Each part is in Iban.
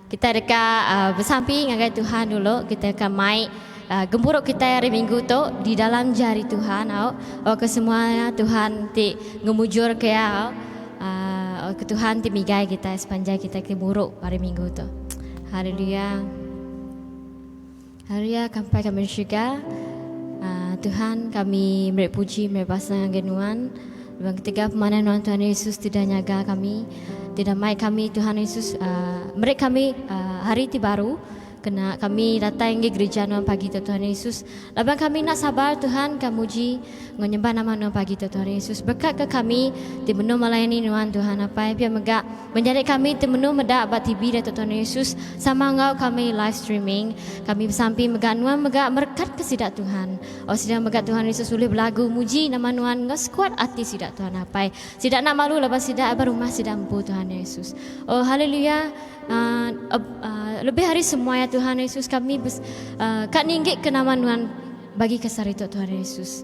Kita deka uh, besampi ngagai Tuhan dulu. Kita akan mai uh, gempuru kita hari minggu tu di dalam jari Tuhan. Au. Oh, ke semua Tuhan ti ngemujur ke ya. Uh, ke Tuhan ti migai kita sepanjang kita ke buruk hari minggu tu. Haleluya. Haleluya kampai kami syurga. Uh, Tuhan kami meri puji meri basa ngagai nuan. Laban ketiga pemanah nuan Tuhan Yesus tidak nyaga kami, tidak mai kami Tuhan Yesus uh, meri kami uh, hari ti baru kena kami datai ngi gereja nuan pagi tu Tuhan Yesus. Laban kami nak sabar Tuhan ka muji enggau nyembah nama nuan pagi tu Tuhan Yesus. Berkat ke kami ti benung melayani nuan Tuhan Apai pia mega Menyadi kami ti menu meda ba TV diatu Tuhan Yesus sama enggau kami live streaming. Kami besampi mega nuan mega merekat ke sida Tuhan. Oh sida mega Tuhan Yesus ulih belagu muji nama nuan enggau sekuat ati sida Tuhan Apai. Sida enda malu laban sida ba rumah sida empu Tuhan Yesus. Oh haleluya uh, uh, lebih ari semua ya Tuhan Yesus kami bes, uh, ka ninggi ke nama nuan bagi ke sehari tu Tuhan Yesus.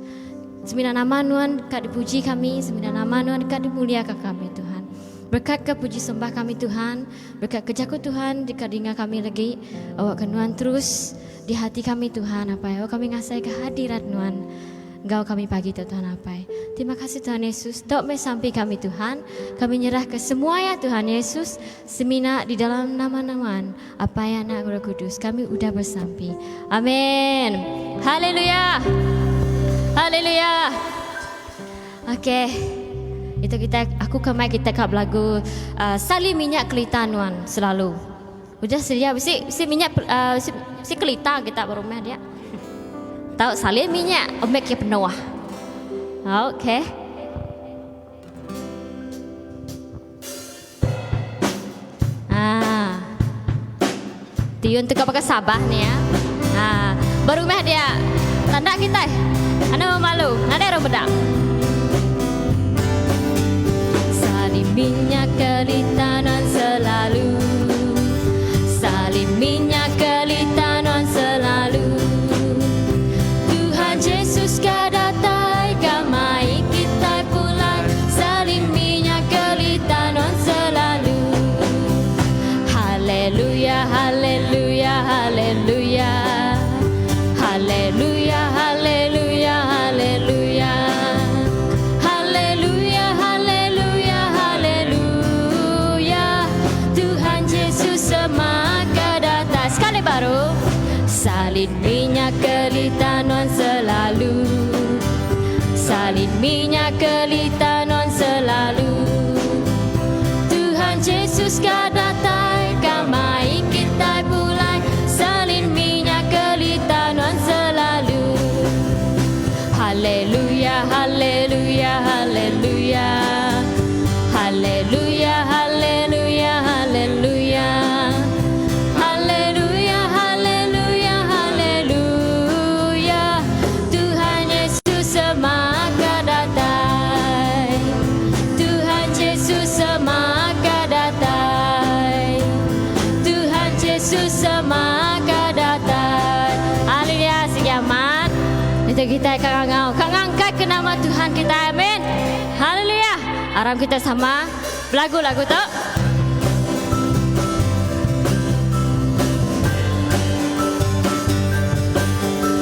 Semina nama nuan ka dipuji kami, semina nama nuan ka dimuliaka kami Tuhan. Berkat ke puji sembah kami Tuhan, berkat ke jaku Tuhan deka dinga kami legi, awak ke nuan terus di hati kami Tuhan apai, awak kami ngasai ke hadirat nuan enggau kami pagi tu Tuhan apai. Terima kasih Tuhan Yesus, tok meh sampi kami Tuhan, kami nyerah ke semua ya Tuhan Yesus, semina di dalam nama nuan, Apai Anak Roh Kudus, kami udah bersampi. Amin. Haleluya. Haleluya. Okey. Itu kita aku kemai kita ka belagu uh, sali minyak kelita nuan selalu. Udah sedia bisi bisi minyak uh, bisi, bisi kelita kita ba rumah dia. Tau sali minyak omek ke penuh. Okey. Ah. Tiun tu kau pakai Sabah ni ya. Ah, baru meh dia. Tanda kita. Anda malu, nada orang bedak. Salin minyak kelitanan selalu. Salin minyak kelitanan selalu. Tuhan Yesus ka datai ka mai kitai pulai Salin minyak kelita nuan selalu Haleluya haleluya haleluya Haleluya haleluya haleluya Haleluya haleluya haleluya Tuhan Yesus semaka datai Sekali baru Salin minyak kelita nuan selalu Salin minyak kelita nuan selalu Tuhan Jesus ka datai ka mai kitai pulai Salin minyak kelita nuan selalu Haleluya haleluya haleluya Haleluya haleluya haleluya Haleluya haleluya haleluya Tuhan Yesus semaka datai Tuhan Yesus semaka datai Tuhan Yesus semaka datai Haleluya sigi amat Itu kita ka ngangau ka ngangkat ke nama Tuhan kita amin Haleluya aram kita sama belagu lagu tu.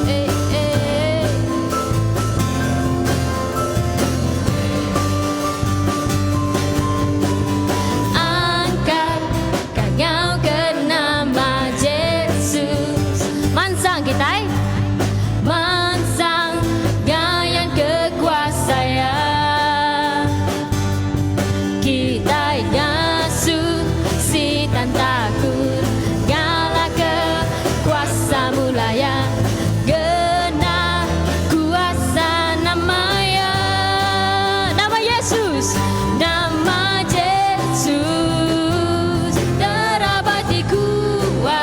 Eh, eh. Angkat kangau ke nama Jesus. Mansang kitai. Mansang ngayan ke kuasa Iya. Kitai ngasuh sitan takut ngalah ke kuasa mula iya. Ngena kuasa nama iya. Nama Yesus, nama Jesus terabai ti kuat.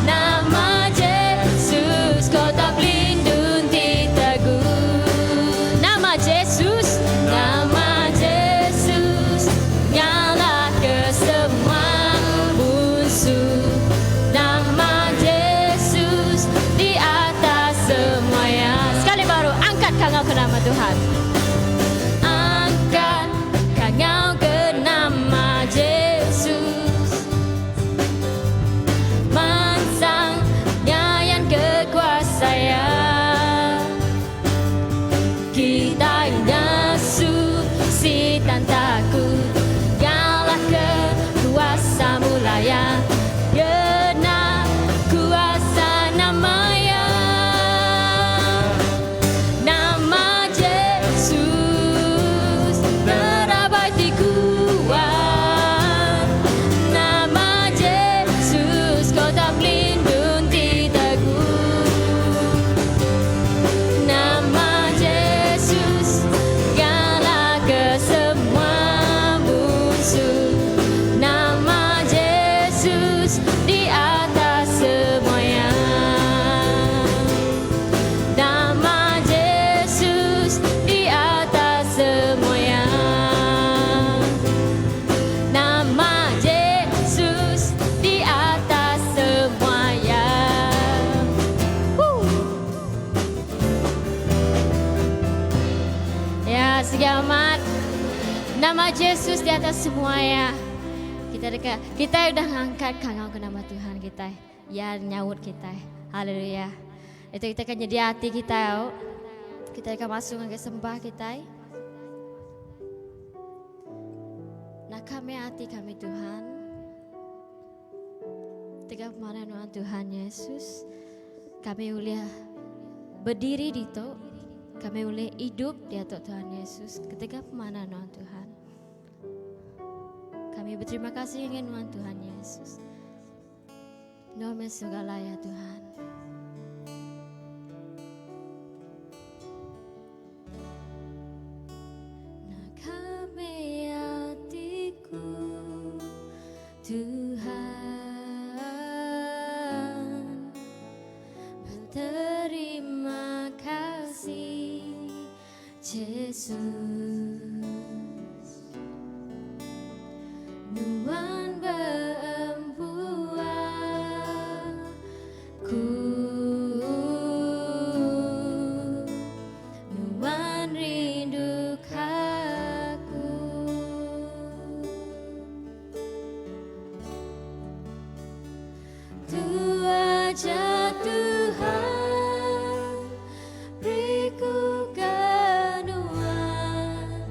Nama Jesus kota pelindung ti teguh. Nama Jesus, nama Jesus ngalah ke semua munsuh. Nama Jesus di atas semuanya. Sekali baru angkat kangau ke nama Tuhan. Angkat kangau ke nama Jesus. Nama Jesus di atas semua ya. Kita deka kita udah ngangkat kangau ke nama Tuhan kita. Ya nyaut kita. Haleluya. Itu kita akan nyedia ati kita. Kita akan masuk ngagai sembah kita. Naka meh ati kami Tuhan. Tegap mana nuan Tuhan Yesus. Kami ulih berdiri ditu. Kami ulih idup diatu Tuhan Yesus. Ketegap mana nuan Tuhan. Kami berterima kasih dengan nuan Tuhan Yesus. Nuan meh segala ya Tuhan. Naka meh atiku Tuhan Berterima kasih Jesus Nuan beempu aku Nuan rindu aku Tu aja Tuhan Beriku ke Nuan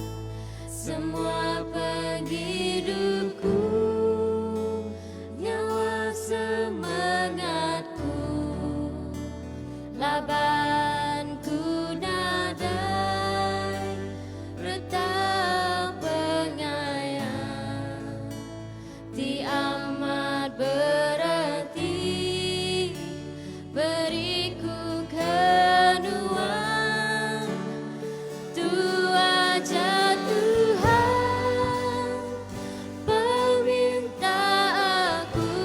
Semua pengidupku Nyawa semangatku Laban ku nadai Reta pengaya Ti amat berarti Beriku ke Nuan Tu aja Tuhan Peminta aku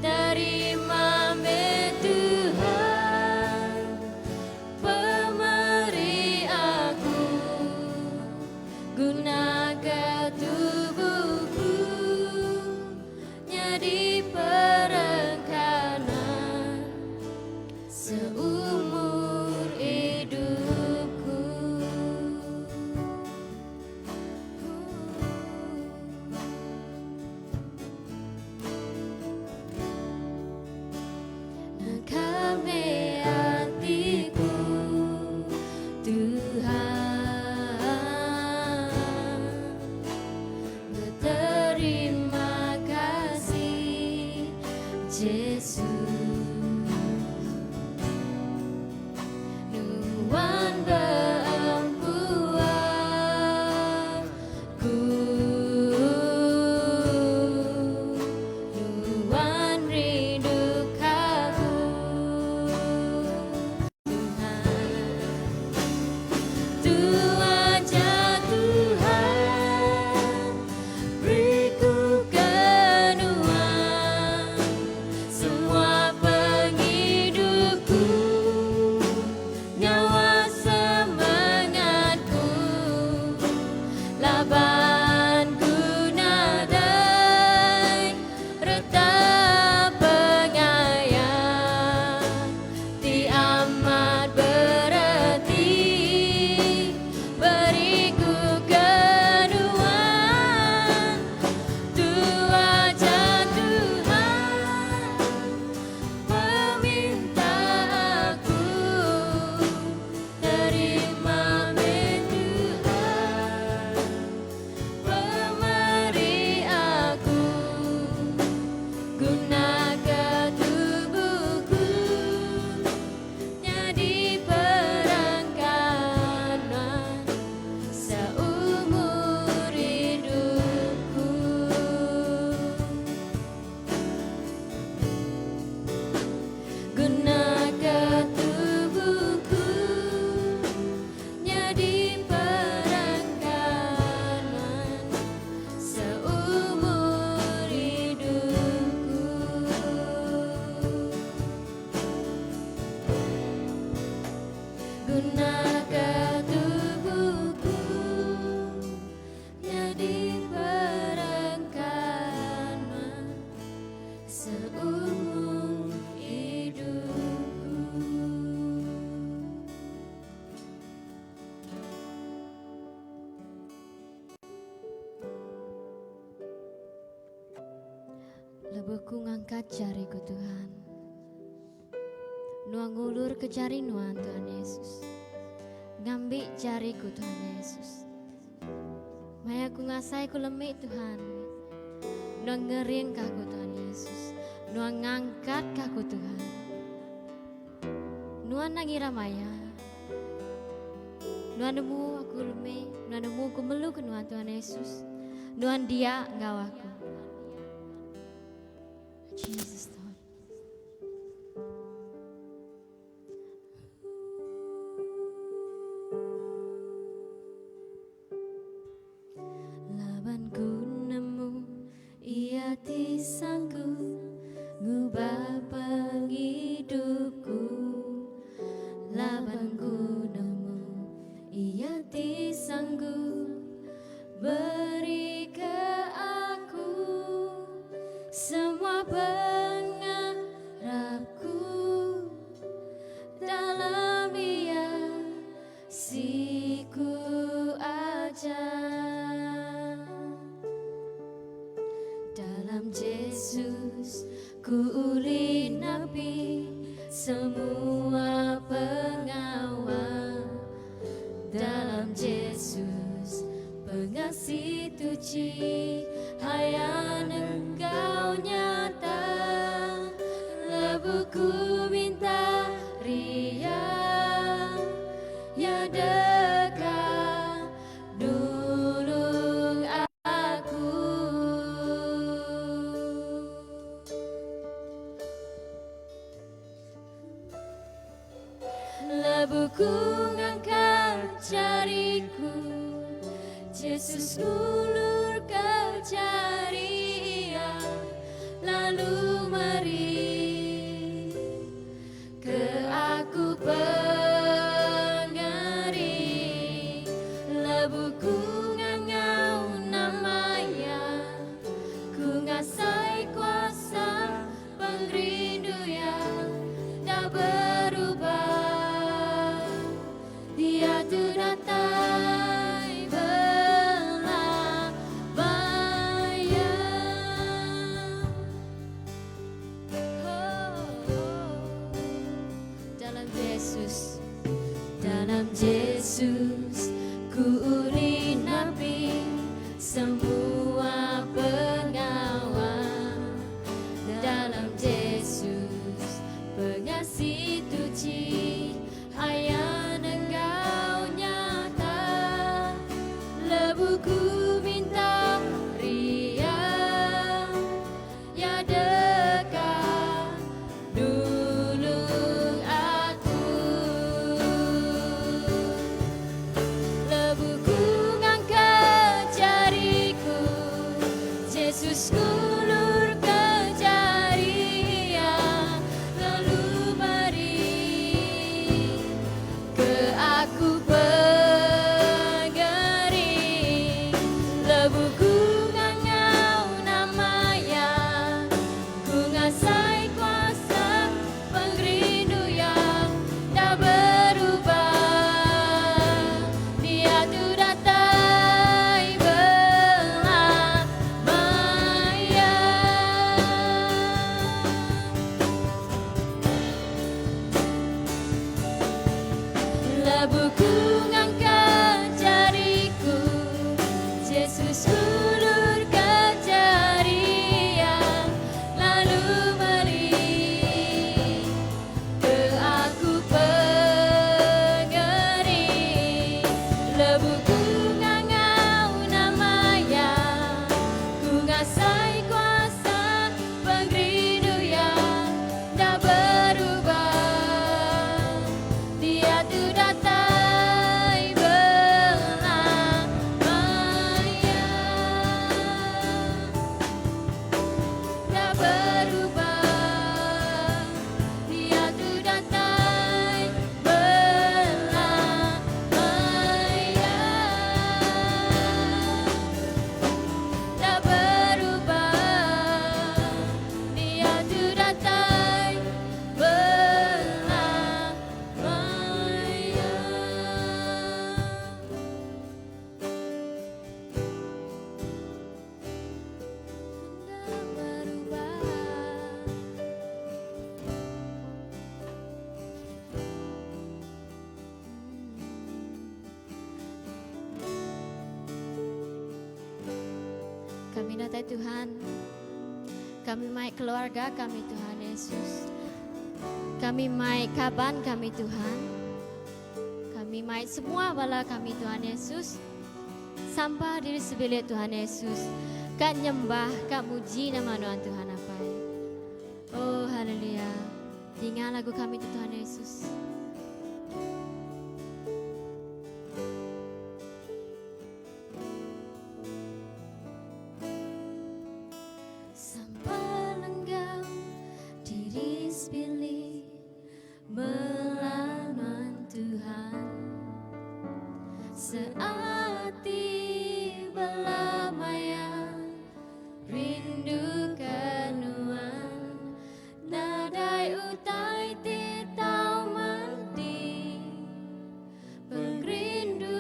Terima meh Tuhan Pemeri aku Guna ke tubuhku Nyadi perengkanan Seumur hidupku. Naka meh atiku Tuhan Berterima kasih Jesus. Lebuh ku ngangkat jari ku Tuhan. Nuan ngulur ke jari nuan Tuhan Yesus. Ngambi jari ku Tuhan Yesus. Maya ku ngasai ku lemi Tuhan. Nuan ngering ka aku Tuhan Yesus. Nuan ngangkat ka aku Tuhan. Nuan enda ngira maya. Nuan nemu aku lemi, nuan nemu aku melu ke nuan Tuhan Yesus. Nuan dia enggau aku. Jesus Lord. Laban ku nemu iya ti sanggup ngubah pengidupku. Laban ku nemu iya ti sanggup beri ke aku semua pengarapku dalam iya. Siku aja Dalam Jesus ku ulih napi semua pengawa Dalam Jesus pengasih tuchi Hayan enggau nyata Lebuh ku minta ria Ya deka nulung aku. Lebuh ku ngangkat jariku, Jesus ngulur ke jari iya lalu meri ke aku pengering. Lebuh ku ngangau nama iya, ku ngasai kuasa Pengerindu iya enda berubah. Diatu datai bela baya. Oh, oh. Dalam Jesus, dalam Jesus ku ulih napi semua pengawa. Dalam Jesus pengasih tuchi ayan enggau nyata. Lebuh ku minta ria Ya deka nulung aku. Lebuh ku ngangkat jariku, Jesus ngulur ke jari iya lalu meri ke aku pengering. Lebuh ku ngangau nama iya, ku ngasai kuasa pengerindu iya enda berubah. Diatu datai bela maya. Lebuh ku ngangkat jariku, Jesus ulur ke jari iya lalu meri ke aku pengering. Lebuh ku ngangau nama iya, ku ngasai kuasa pengerindu iya enda berubah. Diatu datai bela maya. Kami datai Tuhan. Kami mai keluarga kami Tuhan Yesus. Kami mai kaban kami Tuhan. Kami mai semua bala kami Tuhan Yesus. Sampah diri sebilik Tuhan Yesus. Ka nyembah, ka muji nama Nuan Tuhan Apai. Oh haleluya. Dinga lagu kami tu Tuhan Yesus. Sampai lenggau diri sebilik melawan Tuhan Seati belamaya rindu ke nuan Nadai utai ti tau menti Pengerindu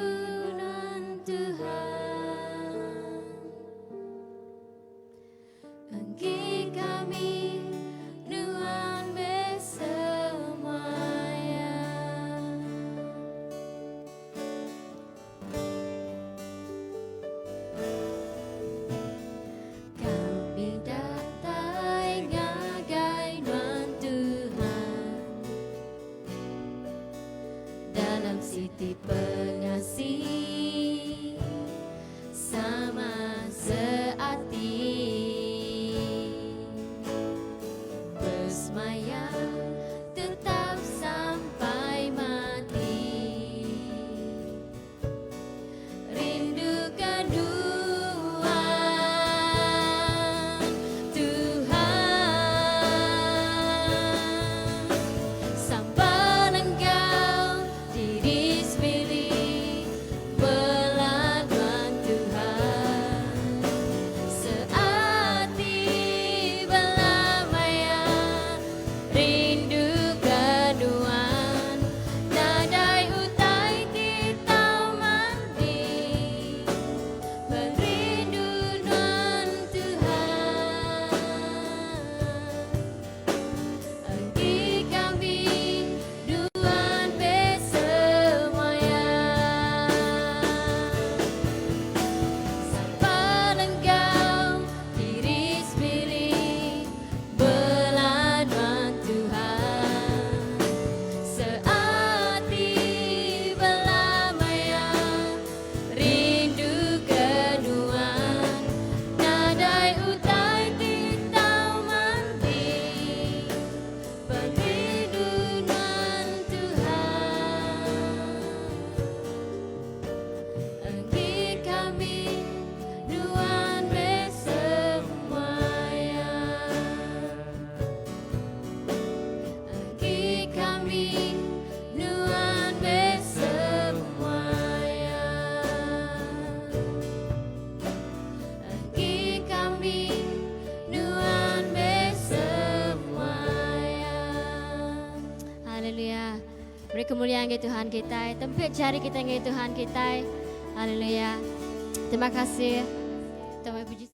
nuan Tuhan. Enggi kami nuan meh semaya. Kami datai ngagai nuan Tuhan. Dalam siti pengasih sama seati Besemaya tetap sampai mati Rindu ke nuan Tuhan Sampai enggau diri sebilik Beladuan Tuhan Seati belamaya Rindu ke nuan Nadai utai ti tau mandi Pengerindu nuan Tuhan Enggi kami nuan meh semaya Sapa enggau diri sebilik Bela nuan Tuhan Seati bela maya Rindu ke nuan Nadai utai ti tau mandi Pengerindu nuan Tuhan Enggi kami nuan meh semaya Enggi kami nuan meh semaya Enggi kami nuan meh semaya Haleluya. Beri kemuliaan ngagai Tuhan kitai. Tempik jari kitai ngagai Tuhan kitai. Haleluya. Terima kasih. Tuhan puji.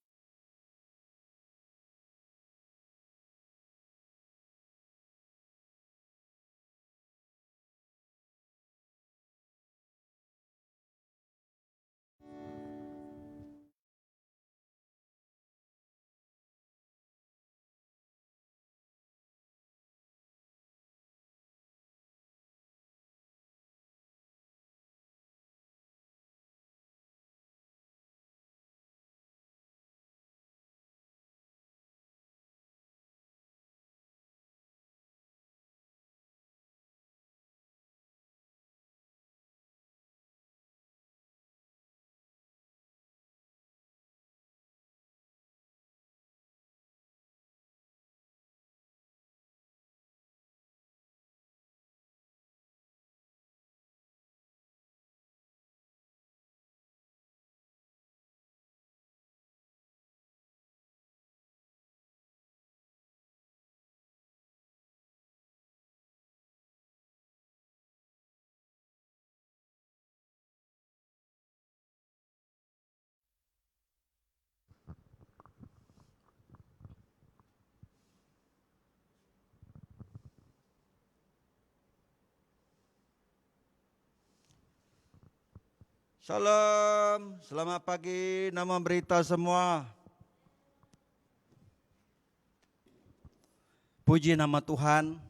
Shalom, selamat pagi, nama berita semua. Puji nama Tuhan.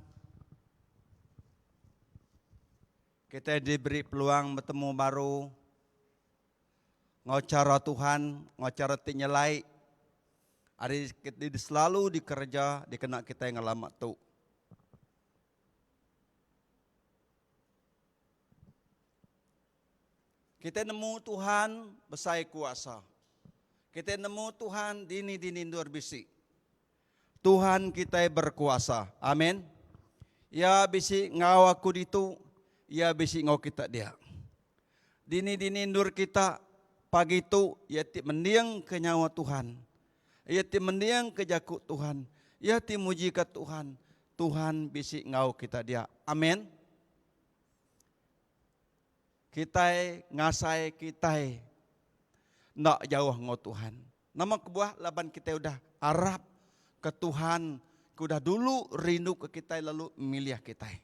Kita diberi peluang betemu baru enggau chara Tuhan, enggau chara ti nyelai ari ti selalu dikereja dikena kitai ngelama tu. Kitai nemu Tuhan besai kuasa. Kitai nemu Tuhan dini-dini endur bisi. Tuhan kitai berkuasa. Amin. Iya bisi enggau aku ditu, Iya bisi enggau kita dia. Dini-dini endur kita pagi tu, iya ti mendingka nyawa Tuhan. Iya ti mendingka jaku Tuhan. Iya ti mujika Tuhan. Tuhan bisi enggau kita dia. Amin. Kitai ngasai kitai enda jauh enggau Tuhan. Nama kebuah? Laban kitai udah arap ke Tuhan ke udah dulu rindu ke kitai lalu milih kitai.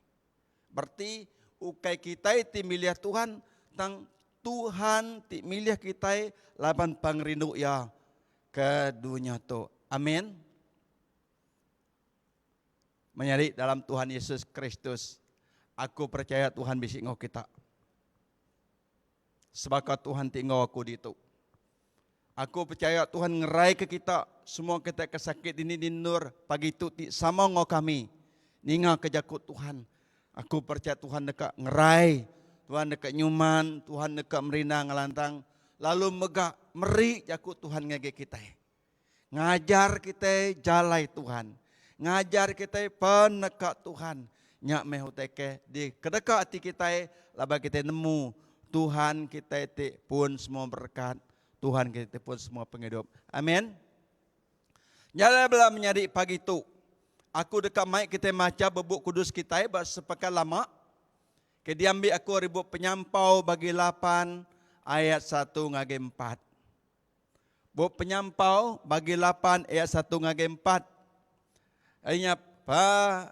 Bereti ukai kitai ti milih Tuhan tang Tuhan ti milih kitai laban pengerindu Iya ke dunya tu. Amin. Menyadi dalam Tuhan Yesus Kristus, aku percaya Tuhan bisi enggau kita. Sebaka Tuhan ti enggau aku ditu. Aku percaya Tuhan ngerai ke kita semua kita ke sakit dini di endur pagi tu ti sama enggau kami ninga ke jaku Tuhan. Aku percaya Tuhan deka ngerai, Tuhan deka nyuman, Tuhan deka merindang ngelantang lalu mega meri jaku Tuhan ngagai kitai. Ngajar kitai jalai Tuhan. Ngajar kitai peneka Tuhan. Nya meh utai ke dikedeka ati kitai laban kitai nemu Tuhan kitai ti pun semua berekat, Tuhan kitai ti pun semua pengidup. Amin. Nya alai bala menyadi pagi tu, aku deka mai kitai macha ba Bup Kudus kitai ba sepekan lama ke diambi aku ari bup Penyampau bagi lapan ayat satu ngagai empat. Bup Penyampau bagi lapan ayat satu ngagai empat. Iya nya pa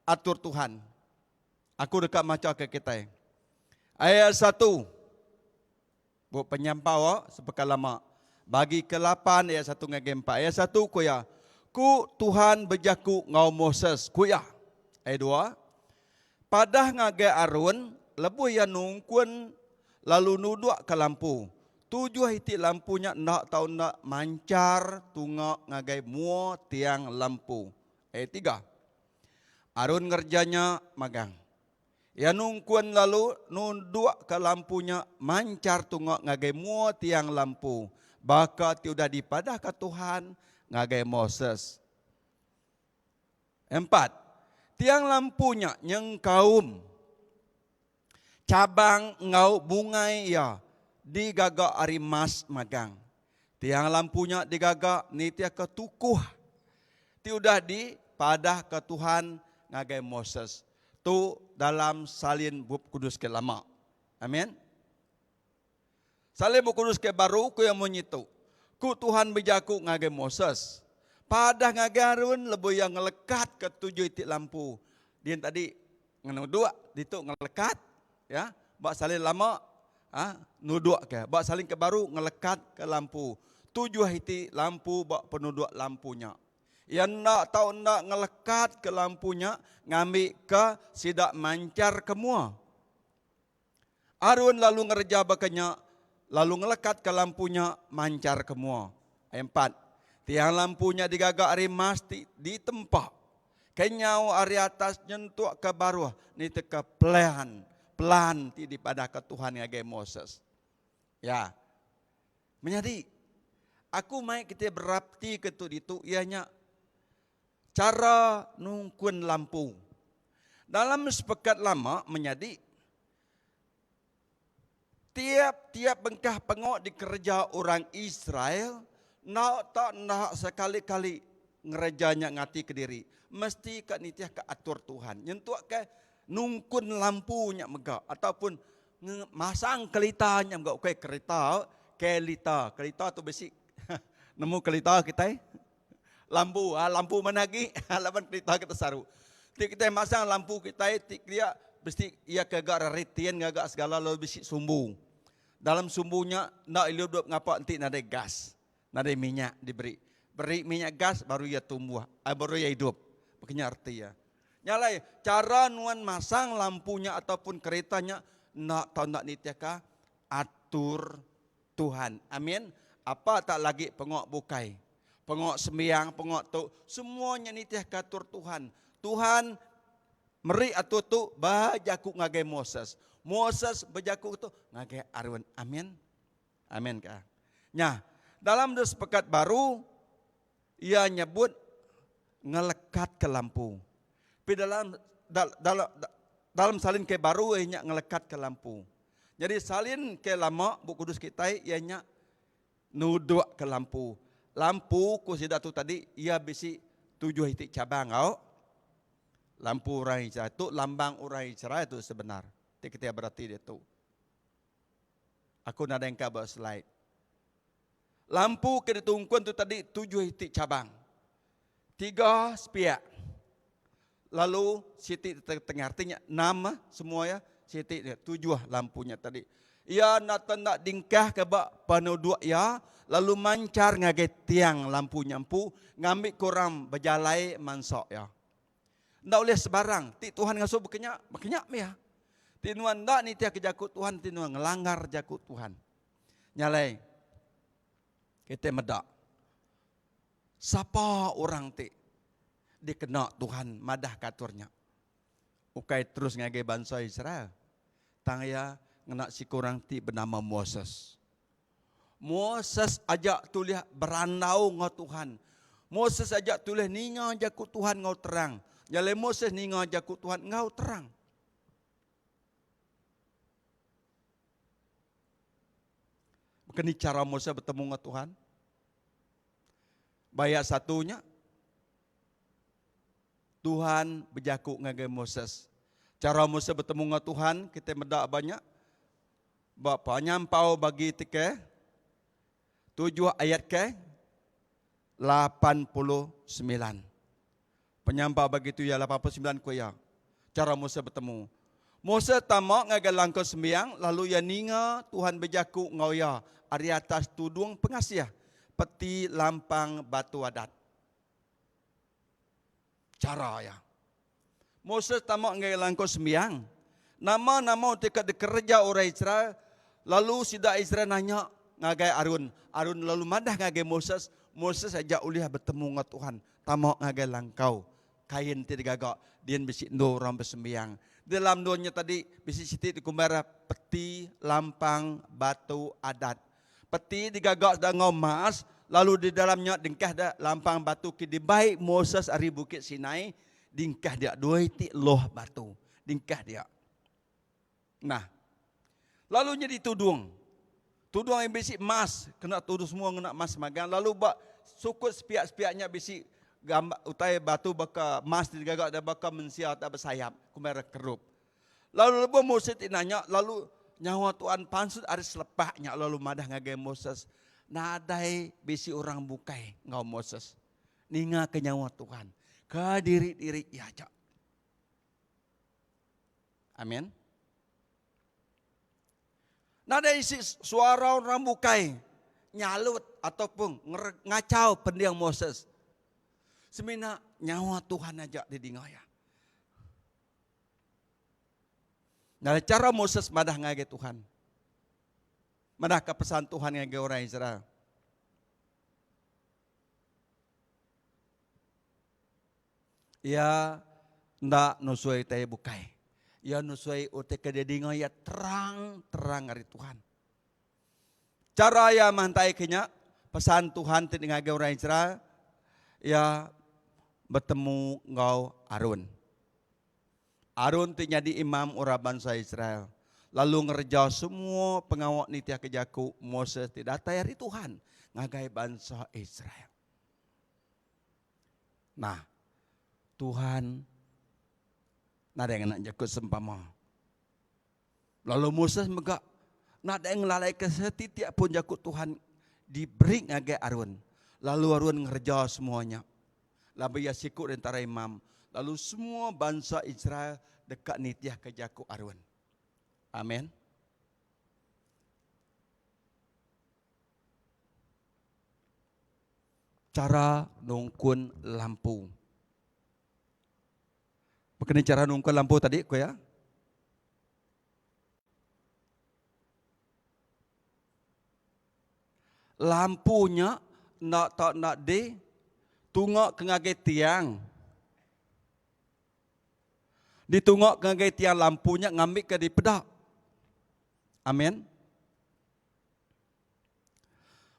atur Tuhan. Aku deka macha ke kitai. Ayat satu. Bup Penyampau oh, sepekal lama. Bagi ke lapan ayat satu ngagai empat. Ayat satu ku iya. Ku Tuhan bejaku enggau Moses. Ku iya. Ayat dua. Padah ngagai Aron lebuh iya nungkun lalu nudukka lampu. Tujuh iti lampu nya enda tau enda manchar tunga ngagai mua tiang lampu. Ayat tiga. Aron ngereja nya magang. Iya nungkun lalu nundukka lampu nya manchar tunga ngagai mua tiang lampu, baka ti udah dipadahka Tuhan ngagai Moses. Empat, tiang lampu nya nyengkaum Cabang enggau bungai iya digaga ari emas magang. Tiang lampu nya digaga nitihka tukuh ti udah dipadahka Tuhan ngagai Moses. Tu dalam salin Bup Kudus ke lama. Amin. Salin Bup Kudus ke baru ku iya munyi tu, Ku Tuhan bejaku ngagai Moses, Padah ngagai Aron lebuh iya ngelekatka tujuh iti lampu. Din tadi Ngenuduk ditu ngelekat ya ba salin lama ha nuduk ke ba salin ke baru ngelekat ke lampu tujuh iti lampu ba penuduk lampu nya. Iya enda tau enda ngelekat ke lampu nya ngambi ke sida manchar ke mua. Aron lalu ngereja baka nya, lalu ngelekatka lampu nya manchar ke mua. Ayat empat, Tiang lampu nya digaga ari emas ti ditempa kenyau ari atas nyentuk ke baruh nitihka pelan pelan ti dipadahka Tuhan ngagai Moses. Ya. Menyadi, aku mai kitai berapti ke tu ditu iya nya Chara nungkun lampu. Dalam Sepekat Lama menyadi, tiap-tiap bengkah pengawa dikereja orang Israel enda tak enda sekali-kali ngereja nya ngati kediri. Mesti ka nitihka atur Tuhan. Nyentuk ke nungkun lampu nya mega ataupun masang kelita nya mega ukai kereta, kelita. Kelita tu bisi nemu kelita kitai. Lampu, ha, lampu mana agi? Laban kerita kita saru. Ti kitai masang lampu kitai ti kelia mesti iya ke ga reritin ngaga segala lalu bisi sumbu. Dalam sumbu nya enda ilu dep ngapa enti nadai gas, nadai minyak diberi. Beri minyak gas baru iya tumbuh, baru iya idup. Baka nya reti iya. Nya alai chara nuan masang lampu nya ataupun kereta nya enda tau enda nitihka atur Tuhan. Amin. Apa tak lagi pengawa bukai. Pengawa sembiang, pengawa tu, semua nya nitihka atur Tuhan. Tuhan meri atur tu bejaku ngagai Moses. Moses bejaku tu ngagai Aron. Amin. Amin ka. Nya, dalam Sepekat Baru iya nyebut ngelekatka lampu. Tapi dalam dalam dalam salin ke baru iya nya ngelekatka lampu. Jadi salin ke lama Bup Kudus kitai iya nya nudukka lampu. Lampu ku sida tu tadi iya bisi tujuh iti cabang au. Lampu orang Israel tu lambang orang Israel tu sebenar. Ti kitai berati ditu. Aku nadai engka ba slide. Lampu ke ditungkun tu tadi tujuh iti cabang. Tiga sepiak. Lalu siti di tengah. Artinya enam semua ya. Siti dia tujuh lampu nya tadi. Iya enda tenda dingkah ke ba penuduk iya lalu manchar ngagai tiang lampu nya empu ngambi ke orang bejalai mansa iya. Enda ulih sebarang ti Tuhan ngasuh baka nya, baka nya mih iya. Ti nuan enda nitihka jaku Tuhan, ti nuan ngelanggar jaku Tuhan. Nya alai kitai meda sapa orang ti dikena Tuhan madahka atur nya. Ukai terus ngagai bansa Israel, tang iya ngena siku orang ti benama Moses. Moses aja tulih berandau enggau Tuhan. Moses aja tulih ninga jaku Tuhan enggau terang. Nya alai Moses ninga jaku Tuhan enggau terang. Baka ni chara Moses betemu enggau Tuhan? Ba ayat satu nya, Tuhan bejaku ngagai Moses. Chara Moses betemu enggau Tuhan, kita meda ba nya, ba penyampau bagi ti ke tujuh ayat ke 89. Penyampau bagi tu iya 89 ku iya. Chara Moses betemu. Moses tama ngagai langkau sembiang lalu iya ninga Tuhan bejaku enggau iya ari atas tudung pengasih peti lampang batu adat. Chara iya. Moses tama ngagai langkau sembiang. Nama-nama ti ka dikereja orang Israel lalu sida Israel nanya ngagai Aron. Aron lalu madah ngagai Moses, Moses aja ulih betemu enggau Tuhan. Tama ngagai langkau kain ti digaga din bisi endur orang besembiang. Di dalam endur nya tadi bisi siti dikumbai ra peti lampang batu adat. Peti digaga sida enggau emas lalu di dalam nya dengkah da lampang batu ke dibai Moses ari Bukit Sinai dingkah dia dua iti loh batu dingkah dia. Nah. Lalu nyadi tudung. Tudung yang bisi emas, kena tudung semua ngena emas magang. Lalu ba sukut sepiak-sepiak nya bisi gambar utai batu baka emas ti digaga da baka mensia tak besayap, kumbai ra kerup. Lalu lebuh Moses ti nanya, lalu nyawa Tuhan pansut ari selepak nya lalu madah ngagai Moses, nadai bisi orang bukai enggau Moses. Ninga ke nyawa Tuhan, ke diri-diri iya aja. Amin. Nadai isi suara orang bukai nyalut ataupun ngacau pending Moses. Semina nyawa Tuhan aja didinga iya. Dalam cara Moses madah ngagai Tuhan. Madah ke pesan Tuhan ngagai orang Israel. Iya enda nusui utai bukai. Iya nusui utai ke didinga iya terang-terang ari Tuhan. Chara iya mantaika nya, pesan Tuhan ti ngagai orang Israel, iya betemu enggau Aron. Aron ti nyadi imam orang bansa Israel, lalu ngereja semua pengawa nitihka jaku Moses ti datai ari Tuhan ngagai bansa Israel. Nah, Tuhan nadai ngena jaku sempama. Lalu Moses mega nadai ngelalaika setitik pun jaku Tuhan diberi ngagai Aron. Lalu Aron ngereja semua nya. Laban iya siku ari entara imam, lalu semua bansa Israel deka nitihka jaku Aron. Amen. Chara nungkun lampu. Baka ni chara nungkun lampu tadi ku iya? Lampu nya enda tau enda di tunga ke ngagai tiang. Ditunga ke ngagai tiang lampu nya ngambika dipeda. Amin.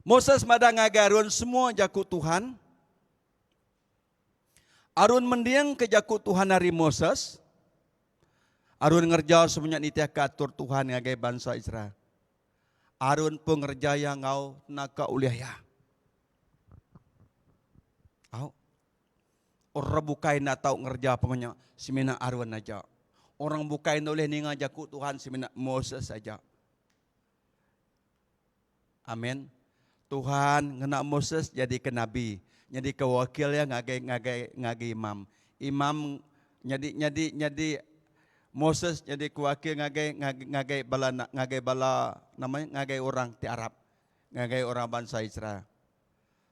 Moses madah ngagai Aron semua jaku Tuhan. Aron mendingka jaku Tuhan ari Moses. Aron ngereja semua nya nitihka atur Tuhan ngagai bansa Israel. Aron pun ngereja iya enggau naka ulih iya. Au. Orang bukai enda tau ngereja pengawa nya, semina Aron aja. Orang bukai enda ulih ninga jaku Tuhan semina Moses aja. Amin. Tuhan ngena Moses nyadika nabi, nyadika wakil iya ngagai ngagai ngagai imam. Imam nyadi nyadi nyadi Moses nyadika wakil ngagai ngagai ngagai bala ngagai bala nama nya ngagai orang ti arap, ngagai orang bansa Israel.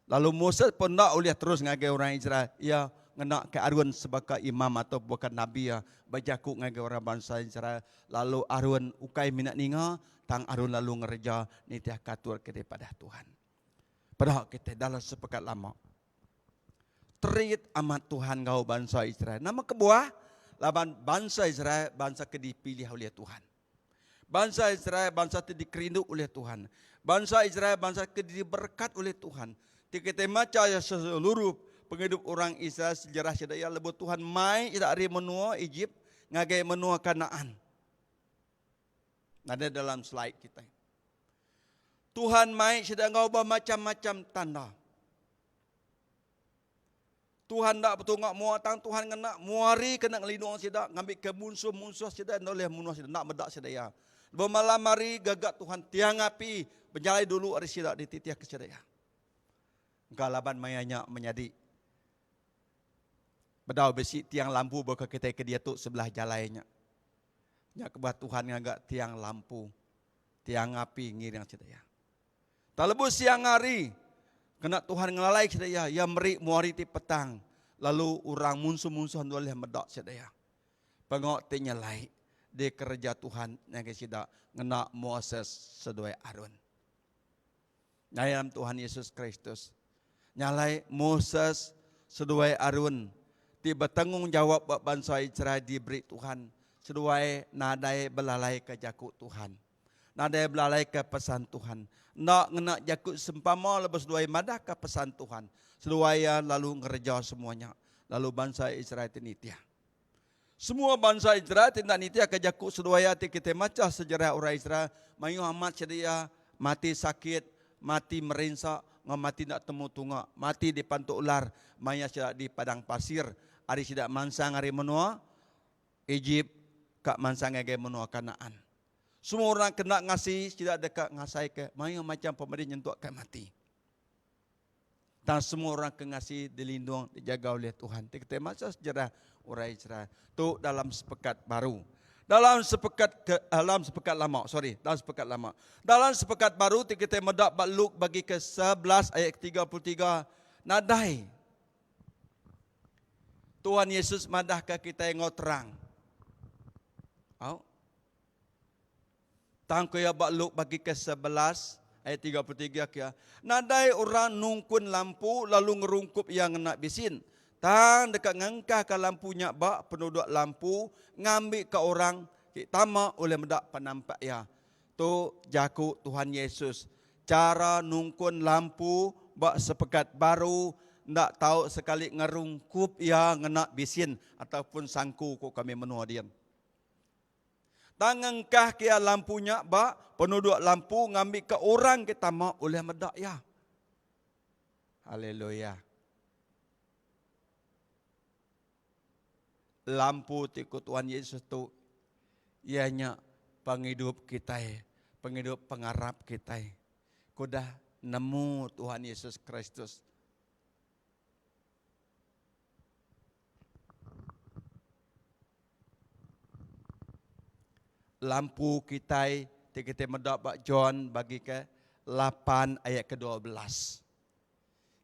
Lalu Moses pun enda ulih terus ngagai orang Israel. Iya ngena ke Aron sebaka imam atau baka nabi iya bejaku ngagai orang bansa Israel. Lalu Aron ukai mina ninga, tang Aron lalu ngereja nitihka atur ke dipadah Tuhan. Peda kitai dalam sepekat lama. Terit amat Tuhan enggau bansa Israel. Nama kebuah? Laban bansa Israel bansa ke dipilih oleh Tuhan. Bansa Israel bansa ti dikerindu ulih Tuhan. Bansa Israel bansa ke diberekat ulih Tuhan. Ti kitai macha iya seluruh pengidup orang Israel sejarah sida iya lebuh Tuhan mai sida ari menua Ejip ngagai menua Kanaan. Nadai dalam slide kitai. Tuhan mai sida enggau bemacham-macham tanda. Tuhan enda betunga mua tang Tuhan ngena mua hari kena ngelindung sida ngambika munsuh-munsuh sida enda ulih munuh sida enda meda sida iya. Lebuh malam hari gaga Tuhan tiang api bejalai dulu ari sida dititihka sida iya. Engka laban maya nya menyadi bedau bisi tiang lampu baka kitai ke diatu sebelah jalai nya. Nya kebuah Tuhan ngaga tiang lampu, tiang api ngiring sida iya. Tang lebuh siang hari, kena Tuhan ngelalai sida iya, iya meri mua hari ti petang, lalu orang munsuh-munsuh enda ulih meda sida iya. Pengawa ti nyelai dikereja Tuhan ngagai sida ngena Moses seduai Aron. Dalam Tuhan Yesus Kristus, nya alai Moses seduai Aron ti betanggungjawap ba bansa Israel diberi Tuhan seduai nadai belalaika jaku Tuhan. Nadai belalaika pesan Tuhan. Enda ngena jaku sempama lebuh seduai madahka pesan Tuhan. Seduai iya lalu ngereja semua nya, lalu bansa Israel ti nitih. Semua bansa Israel ti enda nitihka jaku seduai iya ti kitai macha sejarah orang Israel, mayuh amat sida iya mati sakit, mati merinsa, enggau mati enda temu tunga, mati dipantuk ular maya sida di padang pasir ari sida mansang ari menua Ejip ka mansang ngagai menua Kanaan. Semua orang ke enda ngasi sida deka ngasaika mayuh macham pemedih nyentuk ka mati. Tang semua orang ke ngasi dilindung, dijaga ulih Tuhan. Ti kitai macha sejarah orang Israel tu dalam sepekat baru. Dalam sepekat ke dalam sepekat lama, sorry, dalam sepekat lama. Dalam sepekat baru ti kitai meda ba Luke bagi ke 11 ayat 33 nadai Tuhan Yesus madahka kitai enggau terang. Au. Tang ku iya ba Luke bagi ke 11 ayat 33 kia, nadai orang nungkun lampu lalu ngerungkup iya ngena bisin. Tang deka ngengkahka lampu nya ba penuduk lampu ngambika orang ti tama ulih meda penampak iya. Tu jaku Tuhan Yesus. Chara nungkun lampu ba sepekat baru enda tau sekali ngerungkup iya ngena bisin ataupun sangku ku kami menua din. Tang ngengkah ke iya lampu nya ba penuduk lampu ngambika orang ke tama ulih meda iya. Haleluya. Lampu ti ku Tuhan Yesus tu iya nya pengidup kitai, pengidup pengarap kitai ke udah nemu Tuhan Yesus Kristus. Lampu kitai ti kitai meda ba John bagi ke lapan ayat ke 12.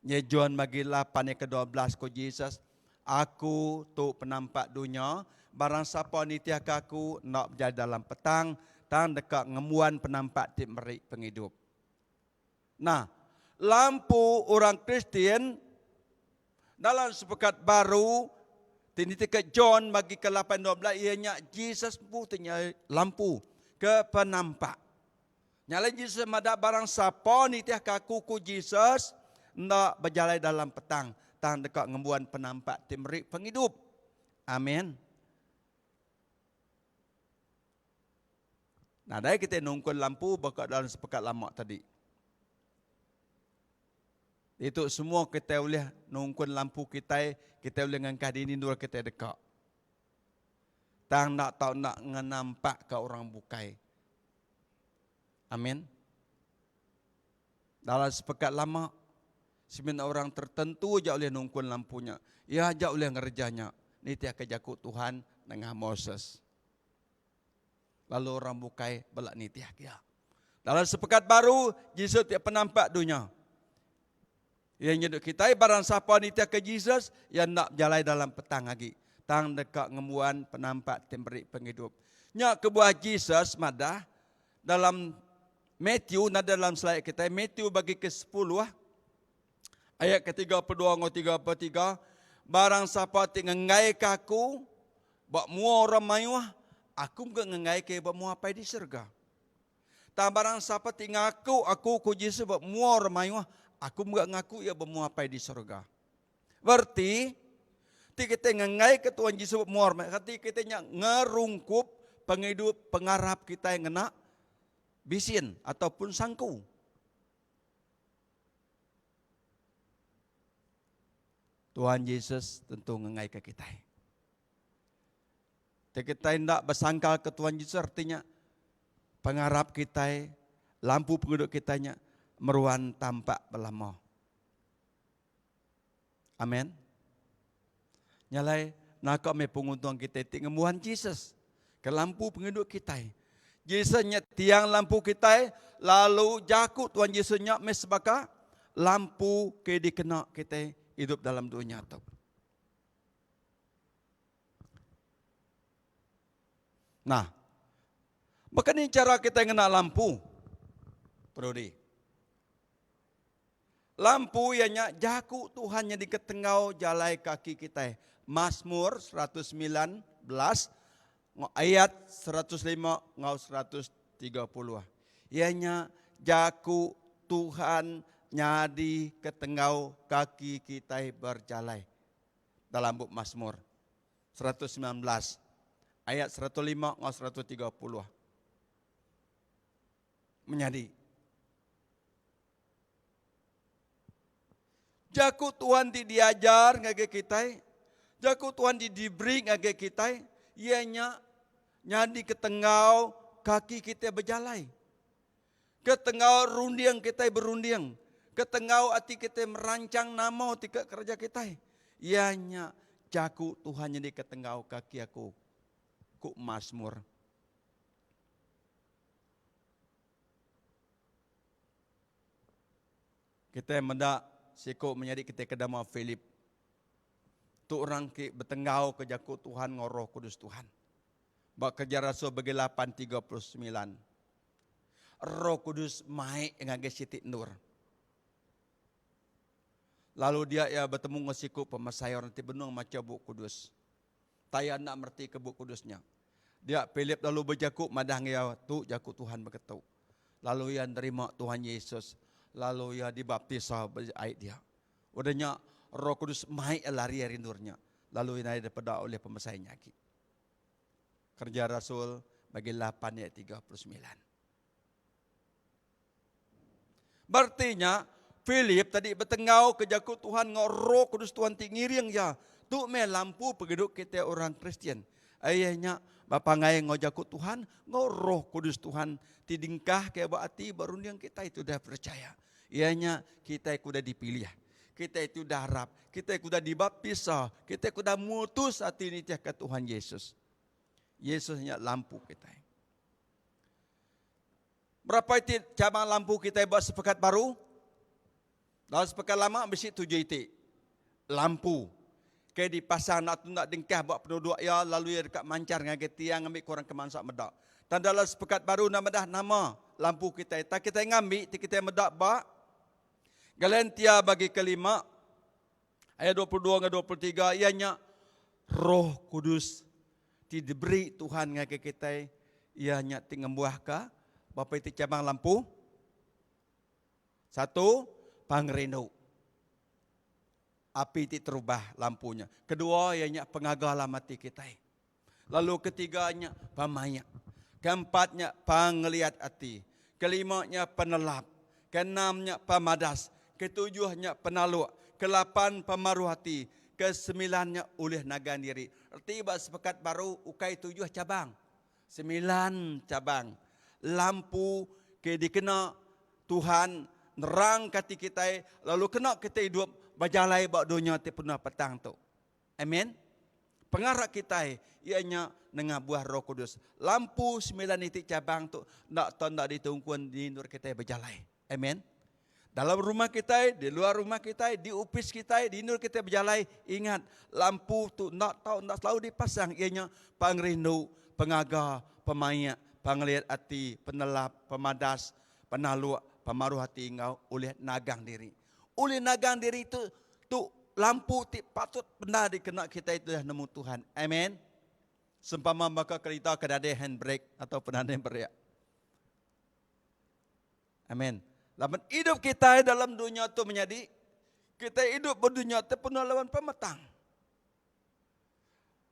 Nya John bagi lapan ayat ke 12 ku Jesus, Aku tu penampak dunya, barang sapa nitihka aku enda bejalai dalam petang, tang deka ngembuan penampak ti meri pengidup. Nah, lampu orang Kristian dalam Sempekat Baru ti nitihka John bagi ke lapan 12 iya nya Jesus empu ti nyadi lampu ke penampak. Nya alai Jesus madah barang sapa nitihka aku ku Jesus enda bejalai dalam petang tang deka ngembuan penampak ti meri pengidup. Amin. Nadai kitai nungkun lampu baka dalam sepekat lama tadi. Ditu semua kitai ulih nungkun lampu kitai, kitai ulih ngengkah dini endur kitai deka. Tang enda tau enda ngenampakka orang bukai. Amin. Dalam sepekat lama, semina orang tertentu aja ulih nungkun lampu nya. Iya aja ulih ngereja nya nitihka jaku Tuhan nengah Moses. Lalu orang bukai bela nitih iya. Dalam sepekat baru, Jesus ti penampak dunya. Iya nyedut kitai barang sapa nitihka Jesus, iya enda bejalai dalam petang agi, tang deka ngembuan penampak ti meri pengidup. Nya kebuah Jesus madah dalam Matthew, nadai dalam slide kitai, Matthew bagi ke-sepuluh ayat ke-32 enggau 33, barang sapa ti ngenggaika aku ba mua orang mayuh, aku mega ngenggaika iya ba mua Apai di serega. Tang barang sapa ti ngaku aku, ku Jesus ba mua orang mayuh, aku mega ngaku iya ba mua Apai di serega. Bereti, ti kitai ngenggaika Tuhan Jesus ba mua orang mayuh, reti kitai nya ngerungkup pengidup pengarap kitai ngena bisin ataupun sangku. Tuhan Jesus tentu ngenggaika kitai. Ti kitai enda besangkal ke Tuhan Jesus reti nya pengarap kitai, lampu pengidup kitai nya meruan tampak belama. Amen. Nya alai naka meh penguntung kitai ti ngembuan Jesus ke lampu pengidup kitai. Jesus nya tiang lampu kitai lalu jaku Tuhan Jesus nya meh sebaka lampu ke dikena kitai idup dalam dunya tu. Nah, baka ni chara kitai ngena lampu? Perudi. Lampu iya nya jaku Tuhan nyadi ke tenggau jalai kaki kitai. Mazmur 119 ayat 105 enggau 130. Iya nya jaku Tuhan nyadi ke tenggau kaki kitai berjalai. Dalam bup Mazmur. 119 ayat 105 enggau 130. Menyadi. Jaku Tuhan ti diajar ngagai kitai, jaku Tuhan ti diberi ngagai kitai, iya nya nyadi ketenggau kaki kitai bejalai. Ketenggau runding kitai berunding. Ketenggau ati kitai merancang nama ti ka kereja kitai. Iya nya jaku Tuhan nyadi ketenggau kaki aku, ku Mazmur. Kitai meda siku menyadi kitai ke dama Philip. Tu orang ke betenggau ke jaku Tuhan enggau Roh Kudus Tuhan. Ba Kerja Rasul bagi 8 39. Roh Kudus mai ngagai siti endur. Lalu dia iya betemu enggau siku pemesai orang ti benung macha Bup Kudus. Tang iya enda meretika Bup Kudus nya. Dia Philip lalu bejaku madah ngagai iya, Tu jaku Tuhan beketu. Lalu iya nerima Tuhan Yesus, lalu iya dibaptisa ba ai dia. Udah nya, Roh Kudus mai iya lari ari endur nya, lalu iya nadai dipeda ulih pemesai nya agi. Kereja Rasul bagi lapan ayat 39. Berarti nya, Philip tadi betenggau ke jaku Tuhan enggau Roh Kudus Tuhan ti ngiring iya. Tu meh lampu pengidup kitai orang Kristian. Iya nya bepangai enggau jaku Tuhan enggau Roh Kudus Tuhan ti dingkah ke ba ati ba runding kitai ti udah percaya. Iya nya kitai ke udah dipilih. Kitai ti udah arap, kitai ke udah dibaptisa, kitai ke udah mutus ati nitihka Tuhan Yesus. Yesus nya lampu kitai. Berapa iti cabang lampu kitai ba sepekat baru? Dalam sepekat lama bisi tujuh iti lampu. ke dipasang enda tunda dengkah ba penuduk iya lalu iya deka manchar ngagai tiang ngambi ke orang ke mansa meda. Tang dalam sepekat baru enda madah nama lampu kitai tang kitai ngambi ti kitai meda ba Galantia bagi kelima ayat 22 enggau 23 iya nya Roh Kudus ti diberi Tuhan ngagai kitai iya nya ti ngembuahka berapa iti cabang lampu? Satu, pengerindu. Api ti terubah lampu nya. Kedua iya nya pengaga alam ati kitai. Lalu ketiga nya pemaik. Keempat nya pengeliat ati. Kelima nya penelap. Keenam nya pemadas. Ketujuh nya penaluk. Kelapan pemaruh ati. Kesemilan nya ulih nagang diri. Reti ba sepekat baru ukai tujuh cabang. Semilan cabang lampu ke dikena Tuhan nerangka ati kitai lalu kena kitai idup bejalai ba dunya ti penuh petang tu. Amen. Pengarap kitai iya nya nengah buah Roh Kudus. Lampu semilan iti cabang tu enda tau enda ditungkun di endur kitai bejalai. Amen. Dalam rumah kitai, di luar rumah kitai, di opis kitai, di endur kitai bejalai, ingat lampu tu enda tau enda selalu dipasang iya nya pengerindu, pengaga, pemaik, pengeliat ati, penelap, pemadas, penaluk, pemaruh ati enggau ulih nagang diri. Ulih nagang diri tu tu lampu ti patut bendar dikena kitai tu dah nemu Tuhan. Amen. Sempama baka kerita ke nadai handbrake atau penandai brek. Amen. Laban idup kitai dalam dunya tu menyadi, kitai idup ba dunya ti penuh laban pemetang.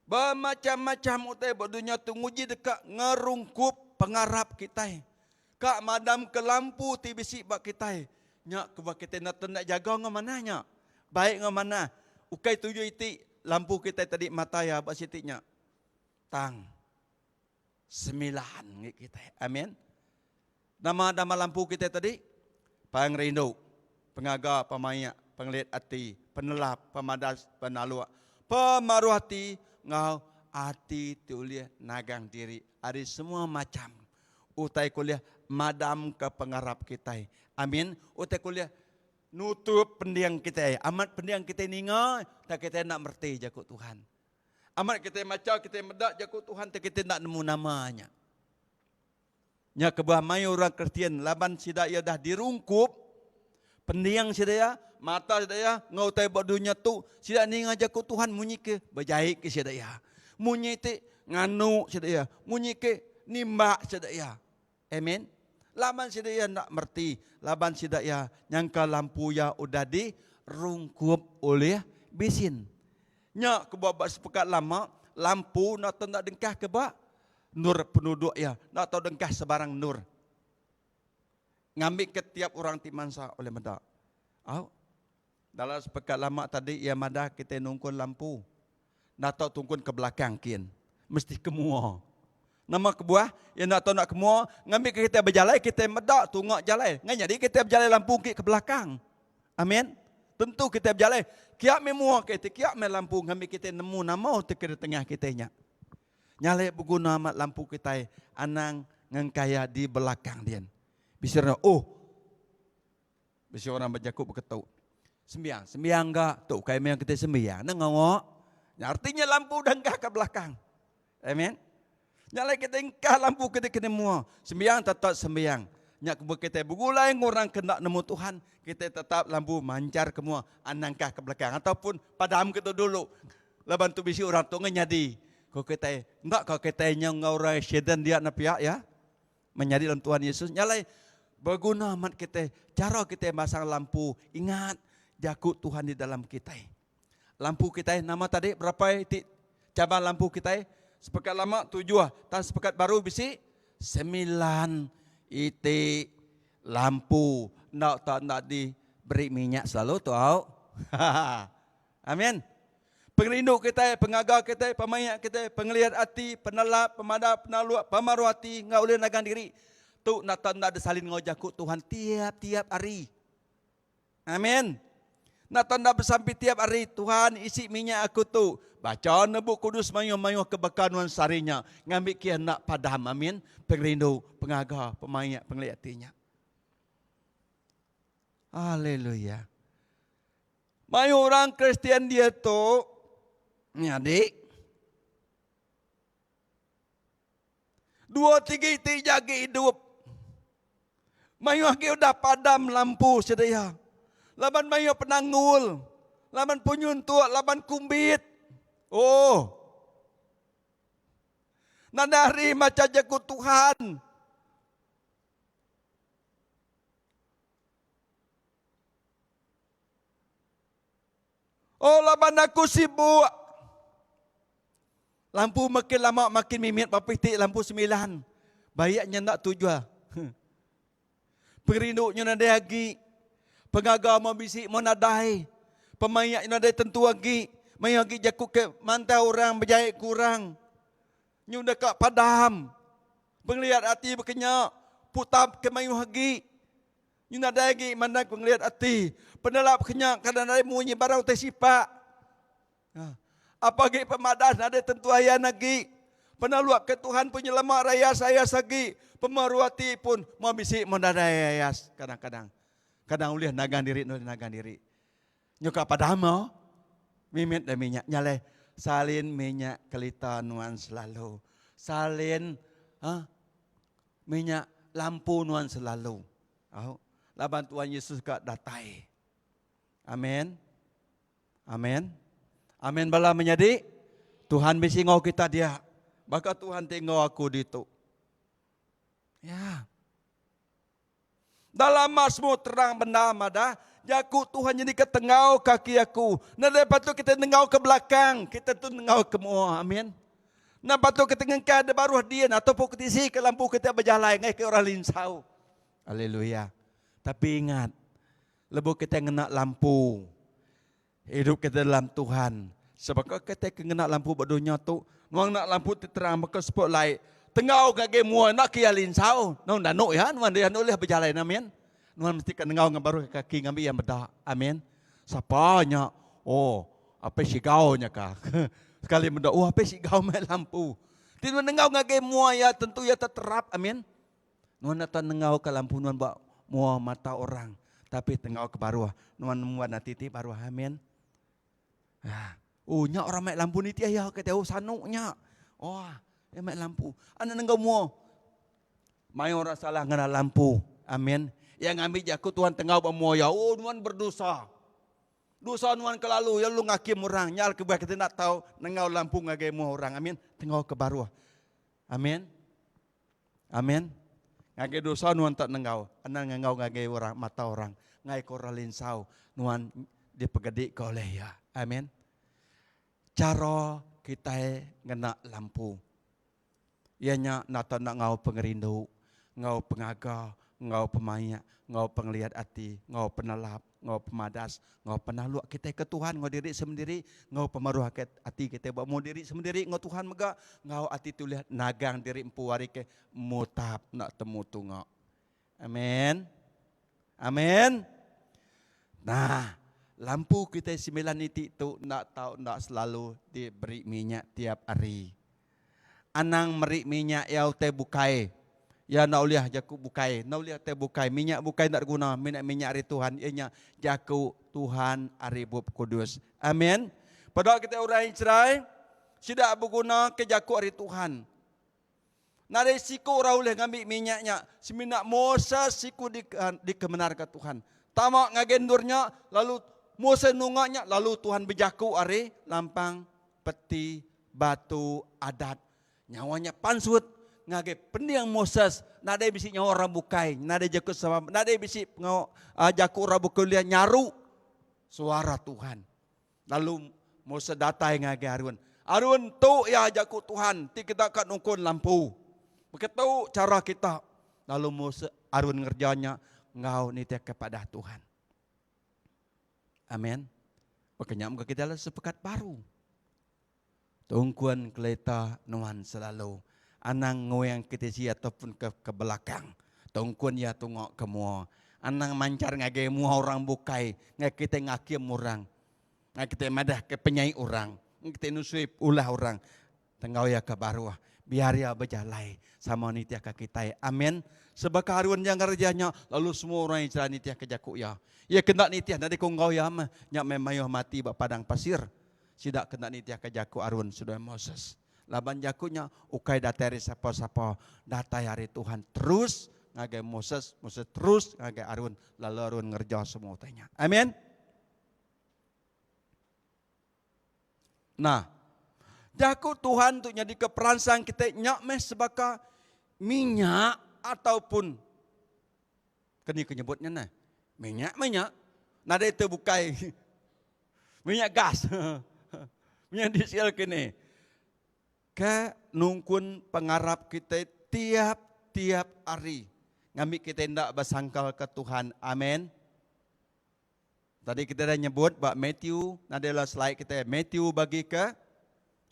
Bemacham-macham utai ba dunya tu nguji deka ngerungkup pengarap kitai. Ka madam ke lampu ti bisi ba kitai. Nya kebuah kitai enda tau enda jaga enggau manah nya. Baik enggau manah. Ukai tuju iti lampu kitai tadi mata iya ba siti nya. Tang semilan ngi kitai. Amin. Nama nama lampu kitai tadi? Pengerindu, pengaga, pemaik, pengelit ati, penelap, pemadas, penaluk, pemaruh ati enggau ati ti ulih nagang diri ari semua macham utai ke ulih madamka pengarap kitai. Amin. Utai ke ulih nutup pending kitai. Amat pending kitai ninga tang kitai enda mereti jaku Tuhan. Amat kitai macha kitai meda jaku Tuhan tang kitai enda nemu nama nya. Nya kebuah mayuh orang Kristian laban sida iya dah dirungkup pending sida iya, mata sida iya enggau utai ba dunya tu, sida ninga jaku Tuhan munyi ke bejai ke sida iya. Munyi ti nganu sida iya, munyi ke nimbak sida iya. Amen. Laban sida iya enda mereti, laban sida iya nyangka lampu iya udah dirungkup ulih bisin. Nya kebuah ba sepekat lama, lampu enda tau enda dengkah ke ba endur penuduk iya, enda tau dengkah sebarang endur. Ngambika tiap orang ti mansa ulih meda. Au. Dalam sepekat lama tadi iya madah kitai nungkun lampu. Enda tau tungkun ke belakang kin. Mesti ke mua. Nama kebuah iya enda tau enda ke mua? Ngambika kitai bejalai kitai meda tunga jalai. Ngan nyadi kitai bejalai lampu agi ke belakang. Amin. Tentu kitai bejalai kia meh mua kitai, kia meh lampu ngambi kitai nemu nama utai ke ditengah kitai nya. Nya alai beguna amat lampu kitai anang ngengkaya di belakang din. Bisi orang oh Bisi orang bejaku beketu. Sembiang, sembiang ga. Tu ukai maya kitai sembiang. Nang ngawa. Nya artinya lampu udah engkah ke belakang. Amen. Nya alai kitai engkah lampu kitai kena mua. Sembiang tetap sembiang. Nya kebuah kitai begulai enggau orang ke enda nemu Tuhan, kitai tetap lampu manchar ke mua, anang engkah ke belakang ataupun padam ke tu dulu. Laban tu bisi orang tu nyadi. Ko kitai, enda ka kitai nyau enggau orang accident dia enda pia ya. Menyadi dalam Tuhan Yesus. Nya alai beguna amat kitai cara kitai masang lampu ingat jaku Tuhan di dalam kitai. Lampu kitai nama tadi berapa iti cabang lampu kitai? Sepekat lama tujuh, tang sepekat baru bisi semilan iti lampu. Enda tak enda diberi minyak selalu tu au. Amin. Pengerindu kitai, pengaga kitai, pemaik kitai, pengeliat ati, penelap, pemadah, penaluk, pemaruh ati enggau ulih nagang diri. Tu enda tau enda disalin enggau jaku Tuhan tiap-tiap hari. Amin. Enda tau enda besampi tiap hari, Tuhan isi minyak aku tu. Bacha ne Bup Kudus mayuh-mayuh ke baka nuan sehari nya ngambika iya enda padam. Amin. Pengerindu, pengaga, pemaik, pengeliat ati nya. Haleluya. Mayuh orang Kristian diatu. Nyadi Dua tiga iti ja agi idup. Mayuh agi udah padam lampu sida iya. Laban mayuh penanggul, laban penyuntuk, laban kumbit. Oh. Nadai hari macha jaku Tuhan. Oh laban aku sibuk. Lampu makin lama makin mimit berapa iti lampu semilan. Baik nya enda tuju. Pengerindu nya nadai agi. Pengaga mau bisi mau nadai. Pemaik nya nadai tentu agi. Mayuh agi jaku ke mantah orang bejai ke orang. Nyu deka padam. Pengeliat ati bekenya putap ke mayuh agi. Nyu nadai agi mandang pengeliat ati. Penelap kenya kada nadai munyi barang utai sipak. Apa agi pemadah nadai tentu ayan agi. Penaluk ke Tuhan penyelama rayas ayas agi. Pemaru ati pun mau bisi mau nadai ayas kadang-kadang. Kadang ulih nagang diri ulih nagang diri. Nyuka padama mimit da minyak nyalai salin minyak kelita nuan selalu. Salin ha minyak lampu nuan selalu. Au laban Tuhan Yesus ka datai. Amen. Amen. Amen bala menyadi. Tuhan bisi enggau kita dia. Baka Tuhan ti enggau aku ditu. Ya. Dalam Mazmur terang bendar madah, jaku Tuhan nyadi ke tenggau kaki aku. Nadai patut kita nenggau ke belakang, kita tu nenggau ke mua. Amin. Nah patut kita ngengkah di baruh din ataupun ke tisi ke lampu kita berjalai ngai ke orang linsau. Haleluya. Tapi ingat, lebuh kita ngena lampu, hidup kita dalam Tuhan. Sebab kita ke ngena lampu ba dunya tu, nuan ngena lampu ti terang baka spotlight. Tenggau ngagai mua enda ke iya linsau. Nuan danu iya, nuan dia enda ulih bejalai amin. Nuan mesti ka nenggau ngan baruh kaki ngambi iya meda. Amin. Sapa nya? Oh, apai sigau nya ka. Sekali meda, oh apai sigau mai lampu. Ti nuan nenggau ngagai mua iya tentu iya teterap. Amin. Nuan enda tau nenggau ka lampu nuan ba mua mata orang, tapi tenggau ke baruh. Nuan ngembuan ati ti baruh. Amin. Ha. Oh, nya orang mai lampu nitih iya ke tau sanu nya. Oh, iya mai lampu. Anak nenggau mua. Mayuh orang salah ngena lampu. Amin. Iya ngambi jaku Tuhan tenggau ba mua iya. Oh, nuan berdosa. Dosa nuan kelalu, iya lalu ngakim orang. Nya kebuah kita enda tau nenggau lampu ngagai mua orang. Amin. Tenggau ke baruh. Amin. Amin. Ngagai dosa nuan tak nenggau, anang nganggau ngagai orang mata orang, ngai ke orang linsau nuan dipegedi ke oleh iya. Amin. Cara kitai ngena lampu iya nya enda tau enda ngau pengerindu, enggau pengaga, enggau pemaik, enggau pengeliat ati, enggau penelap. Enggau pemadas, enggau penaluk kitai ke Tuhan enggau diri semendiri, enggau pemaruh ati kitai ba mua diri semendiri enggau Tuhan mega, enggau ati ti ulih nagang diri empu ari ke mutap enda temu tunga. Amen. Amen. Nah, lampu kitai semilan iti tu enda tau enda selalu diberi minyak tiap hari. Anang meri minyak iya utai bukai. Iya enda ulih jaku bukai, enda ulih utai bukai. Minyak bukai enda diguna, mina minyak ari Tuhan iya nya jaku Tuhan ari Bup Kudus. Amin. Peda kitai orang Israel, sida beguna ke jaku ari Tuhan. Nadai siku orang ulih ngambi minyak nya, semina Moses siku dikemendarka Tuhan. Tama ngagai endur nya, lalu Moses nunga nya, lalu Tuhan bejaku ari lampang peti batu adat. Nyawa nya pansut ngagai pending Moses, nadai bisi nyawa orang bukai, nadai jaku sama, nadai bisi pengawa jaku orang bukai ulih nyaru suara Tuhan. Lalu Moses datai ngagai Arun. Arun tu iya jaku Tuhan ti kita ka nungkun lampu. Beketu chara kita. Lalu Moses Arun ngereja nya enggau nitihka padah Tuhan. Amen. Baka nya mega kita lalu sepekat baru. Tungkun keleta nuan selalu. Anang nguing ke tisi ataupun ke, ke belakang. Tungkun iya tunga ke mua. Anang mancar ngagai mua orang bukai. Ngai kita ngakim orang. Ngai kita madah ke penyai orang. Ngai kita nusui ulah orang. Tenggau iya ke baruh. Biar iya bejalai sama nitihka kitai. Amin. Sebaka Harun iya ngereja nya, lalu semua orang Israel nitihka jaku iya. Iya ke enda nitih nadai ku enggau iya meh. Nya meh mayuh mati ba padang pasir. Sida kena nitihka jaku Aron seduai Moses. Laban jaku nya ukai datai ari sapa-sapa, datai ari Tuhan terus ngagai Moses, Moses terus ngagai Aron, lalu Aron ngereja semua utai nya. Amen. Nah, jaku Tuhan tu nyadika peransang kitai nya meh sebaka minyak ataupun keni ke nyebut nya neh. Minyak meh nya. Nadai te bukai. Minyak gas. Minyak diesel kini. Ke nungkun pengarap kitai tiap-tiap hari ngambi kitai enda besangkal ke Tuhan. Amen. Tadi kita dah nyebut ba Matthew, nadai lah slide kita. Matthew bagi ke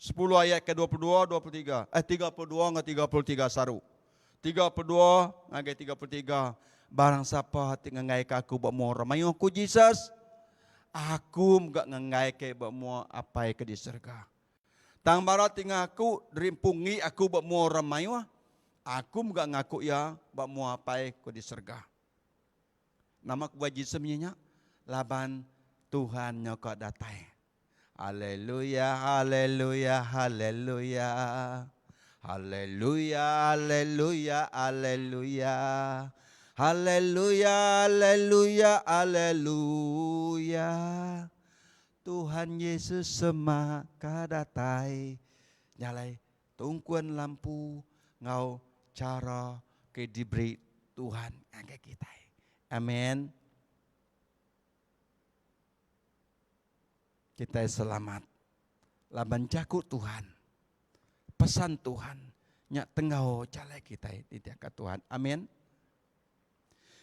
10 ayat ke 22, 23. Eh 32 enggau 33 saru. 32 ngagai 33. Barang sapa ti ngengai ke aku ba mua orang mayuh ku Jesus, aku mega ngengai ke ba mua Apai ke di serega. Tang bara ti ngaku diri empu ngi aku ba mua orang mayuh, aku mega ngaku iya ba mua Apai ke di serega. Nama kebuah Jesus munyi nya? Laban Tuhan nyau ka datai. Haleluya, haleluya, haleluya. Haleluya, haleluya, haleluya. Haleluya, haleluya, haleluya. Tuhan Yesus semak ka datai. Nya alai Tungkun lampu enggau chara ke diberi Tuhan ngagai kitai. Amen. Kitai selamat laban jaku Tuhan, pesan Tuhan nya tenggau jalai kitai nitihka Tuhan. Amen.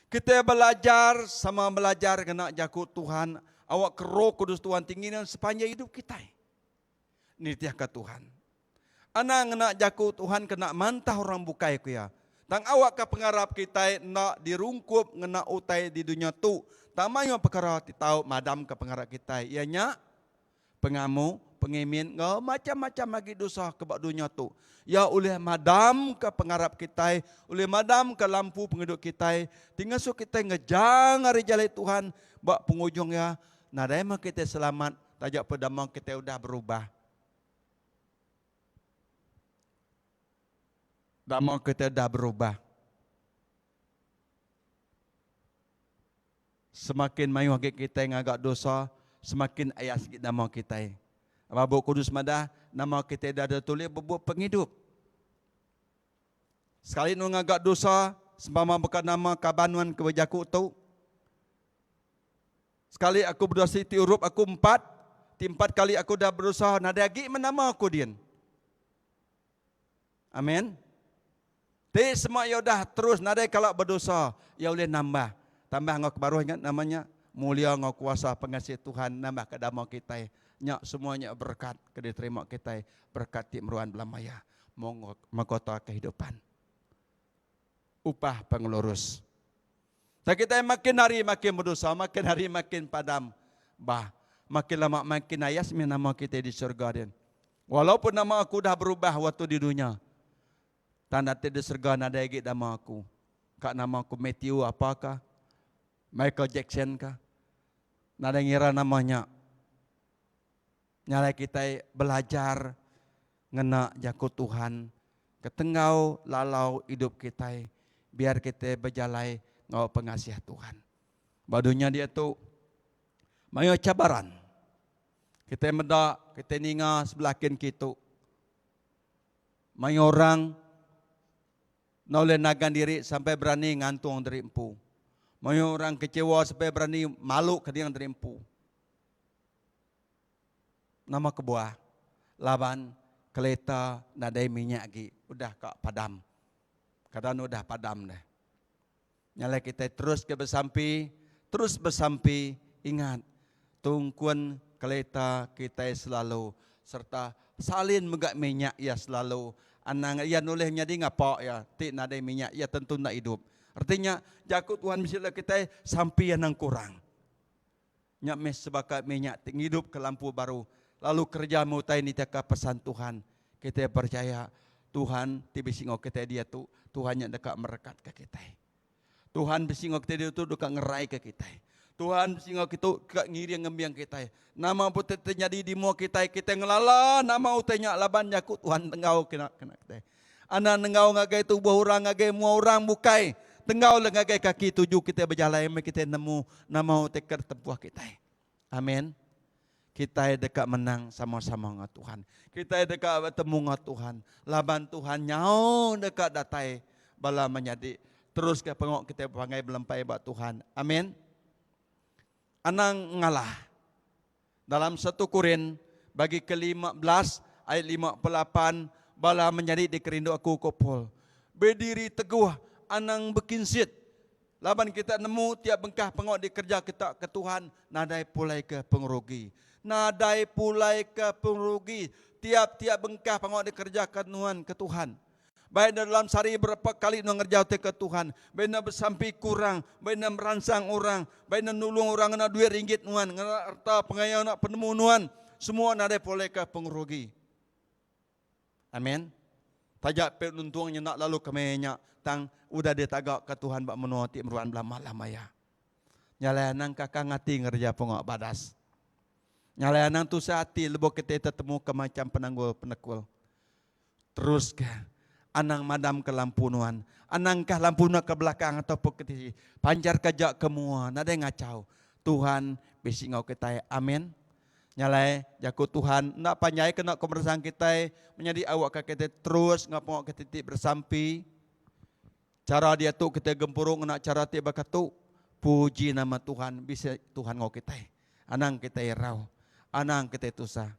Kitai belajar sama belajar ngena jaku Tuhan awak ke Roh Kudus Tuhan ti ngiring sepanjai idup kitai. Nitihka Tuhan. Anang ngena jaku Tuhan kena mantah orang bukai, ku iya. Tang awakka pengarap kitai enda dirungkup ngena utai di dunya tu. Tang mayuh pekara ti tau madamka pengarap kitai iya nya, pengamu, pengimin enggau macham-macham agi dosa ke ba dunya tu. Iya ulih madamka pengarap kitai, ulih madamka lampu pengidup kitai ti ngasuh kitai ngejang ari jalai Tuhan ba pengujung iya nadai meh kitai selamat Taja peda meh kitai udah berubah. Dama kitai udah berubah. Semakin mayuh agi kitai ngaga dosa, semakin ayas agi nama kitai. Laban Bup Kudus madah, nama kitai udah ditulis ba bup pengidup. Sekali nuan ngaga dosa, sempama baka nama kaban nuan ke bejaku tu, Sekali aku bedosa ti urup aku empat, ti empat kali aku udah bedosa nadai agi meh nama aku din. Amen. Ti sema iya udah terus nadai kala bedosa, iya ulih nambah. Tambah enggau ke baruh ingat nama nya mulia enggau kuasa pengasih Tuhan nambah ka dama kitai. Nya semua nya berekat ke diterima kitai, berekat ti meruan belama iya. Mahkota kehidupan. Upah pengelurus. Tang kitai makin hari makin bedosa, makin hari makin padam. Bah, makin lama makin ayas mih nama kitai di surga din. Walaupun nama aku dah berubah waktu di dunya. Tang datai di surga nadai agi nama aku. Ka nama aku Matthew apa ka? Michael Jackson ka? Nadai ngira nama nya. Nya alai kitai belajar ngena jaku Tuhan ke tenggau lalau idup kitai biar kitai bejalai enggau pengasih Tuhan. Ba dunya diatu mayuh cabaran. Kitai meda, kitai ninga sebelah kin kitu mayuh orang enda ulih nagang diri sampai berani ngantung diri empu. Mayuh orang kecewa sampai berani malu ke ding diri empu. Nama kebuah? Laban keleta nadai minyak agi udah ka padam. Kada ne udah padam deh. Nya alai kitai terus ke besampi, terus besampi ingat tungkun keleta kitai selalu sereta salin mega minyak iya selalu. Anang iya nulih nyadi ngapa iya ti nadai minyak iya tentu enda idup. Reti nya jaku Tuhan bisi lalu kitai sampi anang kurang. Nya meh sebaka minyak ti ngidupka lampu baru lalu kereja meh utai nitihka pesan Tuhan. Kitai percaya Tuhan ti bisi enggau kitai diatu, Tuhan nya deka merekatka kitai. Tuhan bisi enggau kitai diatu deka ngeraika kitai. Tuhan bisi enggau kitu ka ngiring ngembing kitai. Nama pun ti nyadi di mua kitai, kitai ngelala nama utai nya laban jaku Tuhan tenggau kena kena kitai. Anang nenggau ngagai tubuh orang ngagai mua orang bukai. Tenggau le ngagai kaki tuju kitai bejalai meh kitai nemu nama utai ke tempuh kitai. Amin. Kitai deka menang sama-sama enggau Tuhan. Kitai deka betemu enggau Tuhan. Laban Tuhan nyau deka datai bala menyadi. Teruska pengawa kitai bepanggai belempai ba Tuhan. Amin. Anang ngalah. Dalam satu Korin bagi ke-15 ayat 58 bala menyadi dikerindu aku ko Paul. Bediri teguh anang bekinsit. Laban kita nemu tiap bengkah pengawa dikereja kita ke Tuhan nadai pulai ke pengerugi. Nadai pulai ke pengerugi tiap-tiap bengkah pengawa dikereja ke nuan ke Tuhan. Baik enda dalam sehari berapa kali nuan ngereja utai ke Tuhan, baik enda besampi ke orang, baik enda meransang orang, baik enda nulung orang ngena duit ringgit nuan, ngena reta pengaya ngena penemu nuan, semua nadai pulai ke pengerugi. Amen. Taja pe nuntung nyenda lalu kemaya nya tang udah ditaga ke Tuhan ba menua ti meruan belama-lama iya. Nya alai anang kakang ati ngereja pengawa badas. Nya alai anang tusah ati lebuh kitai tetemu ke macham penanggul penekul. Teruska. Anang madamka lampu nuan. Anangkah lampu nuan ke belakang ataupun ke tisi. Panjarka ja ke mua. Nadai ngachau. Tuhan bisi enggau kitai. Amin. Nya alai, jaku Tuhan enda panjai kena kemeresang kitai menyadi awakka kitai terus enggau pengawa kitai ti besampi. Chara diatu kitai gempuru ngena chara ti baka tu. Puji nama Tuhan bisi Tuhan enggau kitai. Anang kitai irau. Anang kitai tusah.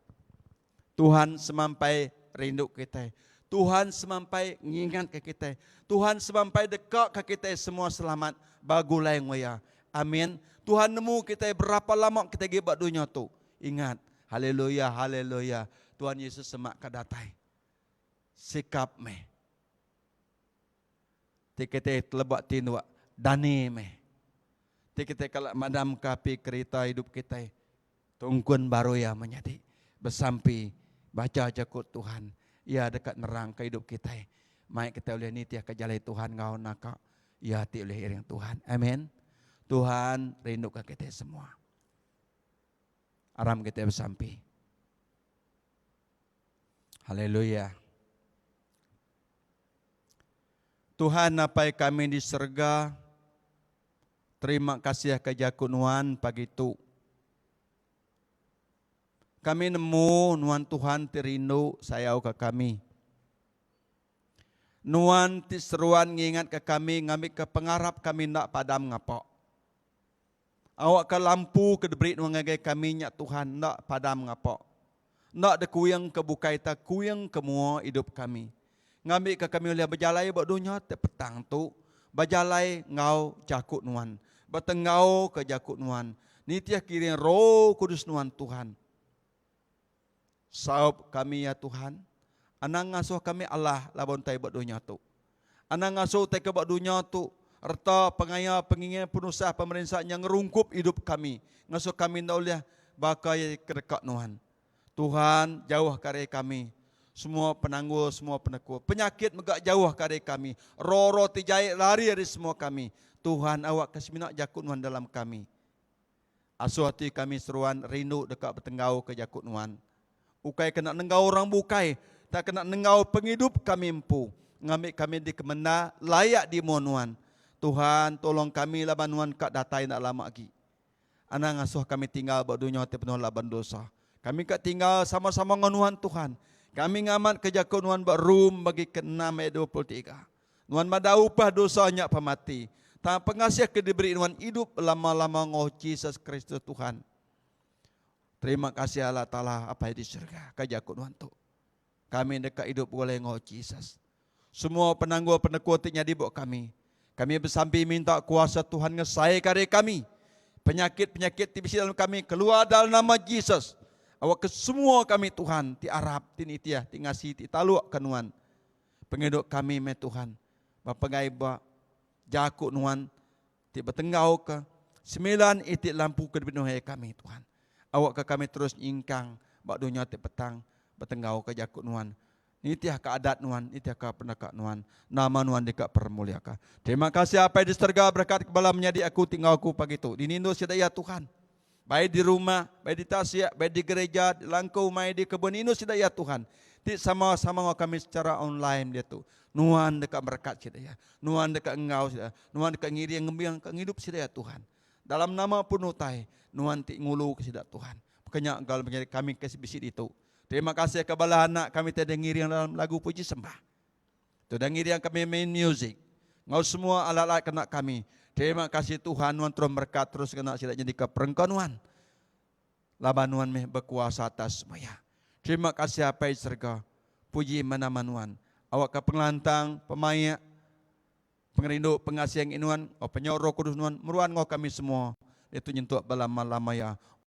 Tuhan semampai rindu kitai. Tuhan semampai ngingatka kitai. Tuhan semampai dekaka kitai semua selamat begulai enggau Iya. Amin. Tuhan nemu kitai berapa lama kitai agi ba dunya tu. Ingat, haleluya, haleluya, Tuhan Yesus semak ka datai. Sikap meh. Ti kitai teleba tinduk, dani meh. Ti kitai kala madamka api kerita idup kitai, tungkun baru iya menyadi. Besampi, bacha jaku Tuhan, iya deka nerangka idup kitai. Mai kitai ulih nitihka jalai Tuhan enggau naka iya ti ulih iring Tuhan. Amen. Tuhan rinduka kitai semua. Aram kitai besampi. Haleluya. Tuhan Apai kami di serega, terima kasih ke jaku Nuan pagi tu. Kami nemu Nuan Tuhan ti rindu sayau ke kami. Nuan ti seruan ngingatka kami ngambika pengarap kami enda padam ngapa. Awakka lampu ke diberi Nuan ngagai kami nya Tuhan enda padam ngapa. Enda dekuing ke bukai tang kuing ke mua idup kami. Ngambika kami ulih bejalai ba dunya ti petang tu, bejalai enggau jaku Nuan, betenggauka jaku Nuan, nitih kiring Roh Kudus Nuan Tuhan. Saup kami ya Tuhan, anang ngasuh kami alah laban utai ba dunya tu. Anang ngasuh utai ke ba dunya tu, reta, pengaya, pengingin, penusah, pemerinsa nya ngerungkup idup kami, ngasuh kami enda ulih baka iya ke deka Nuan. Tuhan, jauhka ari kami semua penanggul, semua penekul. Penyakit mega jauhka ari kami. Roh-roh ti jai lari ari semua kami. Tuhan, awakka semina jaku Nuan dalam kami. Asuh ati kami seruan rindu deka betenggauka jaku Nuan. Ukai kena nenggau orang bukai, tang kena nenggau pengidup kami empu, ngambi kami dikemenda layak di mua Nuan. Tuhan, tolong kami laban Nuan ka datai enda lama agi. Anang ngasuh kami tinggal ba dunya ti penuh laban dosa. Kami ka tinggal sama-sama enggau Nuan, Tuhan. Kami ngamatka jaku Nuan ba Rom bagi ke enam ayat 23. Nuan madah upah dosa nya pemati. Tang pengasih ke diberi nuan idup belama-lama enggau Jesus Kristus Tuhan. Terima kasih Allah Taala Apai di surga ka jaku nuan tu. Kami deka idup begulai enggau Jesus. Semua penanggul penekul ti nyadi ba kami. Kami besampi minta kuasa Tuhan ngesai ka ari kami. Penyakit-penyakit ti bisi dalam kami keluar dalam nama Jesus. Awakka semua kami Tuhan ti arap, ti nitih, ti ngasi, ti taluk ka nuan. Pengidup kami meh Tuhan bepegai ba jaku Nuan ti betenggauka semilan iti lampu ke dipenuhi kami Tuhan. Awakka kami terus nyingkang ba dunya ti petang betenggauka jaku Nuan. Nitihka adat Nuan, nitihka peneka Nuan. Nama Nuan deka permuliaka. Terima kasih Apai di serega berekat ke bala menyadi aku ti enggau aku pagi tu. Dinindu sida iya Tuhan. Bai di rumah, bai di tasik, bai di gereja, di langkau umai, di kebun indu sida iya Tuhan. Ti sama-sama enggau kami secara online diatu. Nuan deka merekat sida iya. Nuan deka enggau sida. Nuan deka ngiring ngembing ka ngidup sida iya Tuhan. Dalam nama pun utai, Nuan ti ngulu ke sida Tuhan. Baka nya enggau menyadi kami ke bisi ditu. Terima kasih ke bala anak kami ti ada ngiring dalam lagu puji sembah. Tudah ngiring kami main music. Enggau semua alat-alat kena kami. Terima kasih Tuhan nuan terus merekat terus ngena sida nyadika perengka nuan. Laban nuan meh bekuasa atas semua iya. Terima kasih Apai serega. Puji meh nama nuan. Awakka pengelantang, pemaik, pengerindu, pengasih ngi nuan, enggau penyau Roh Kudus nuan meruan enggau kami semua diatu nyentuk belama-lama iya.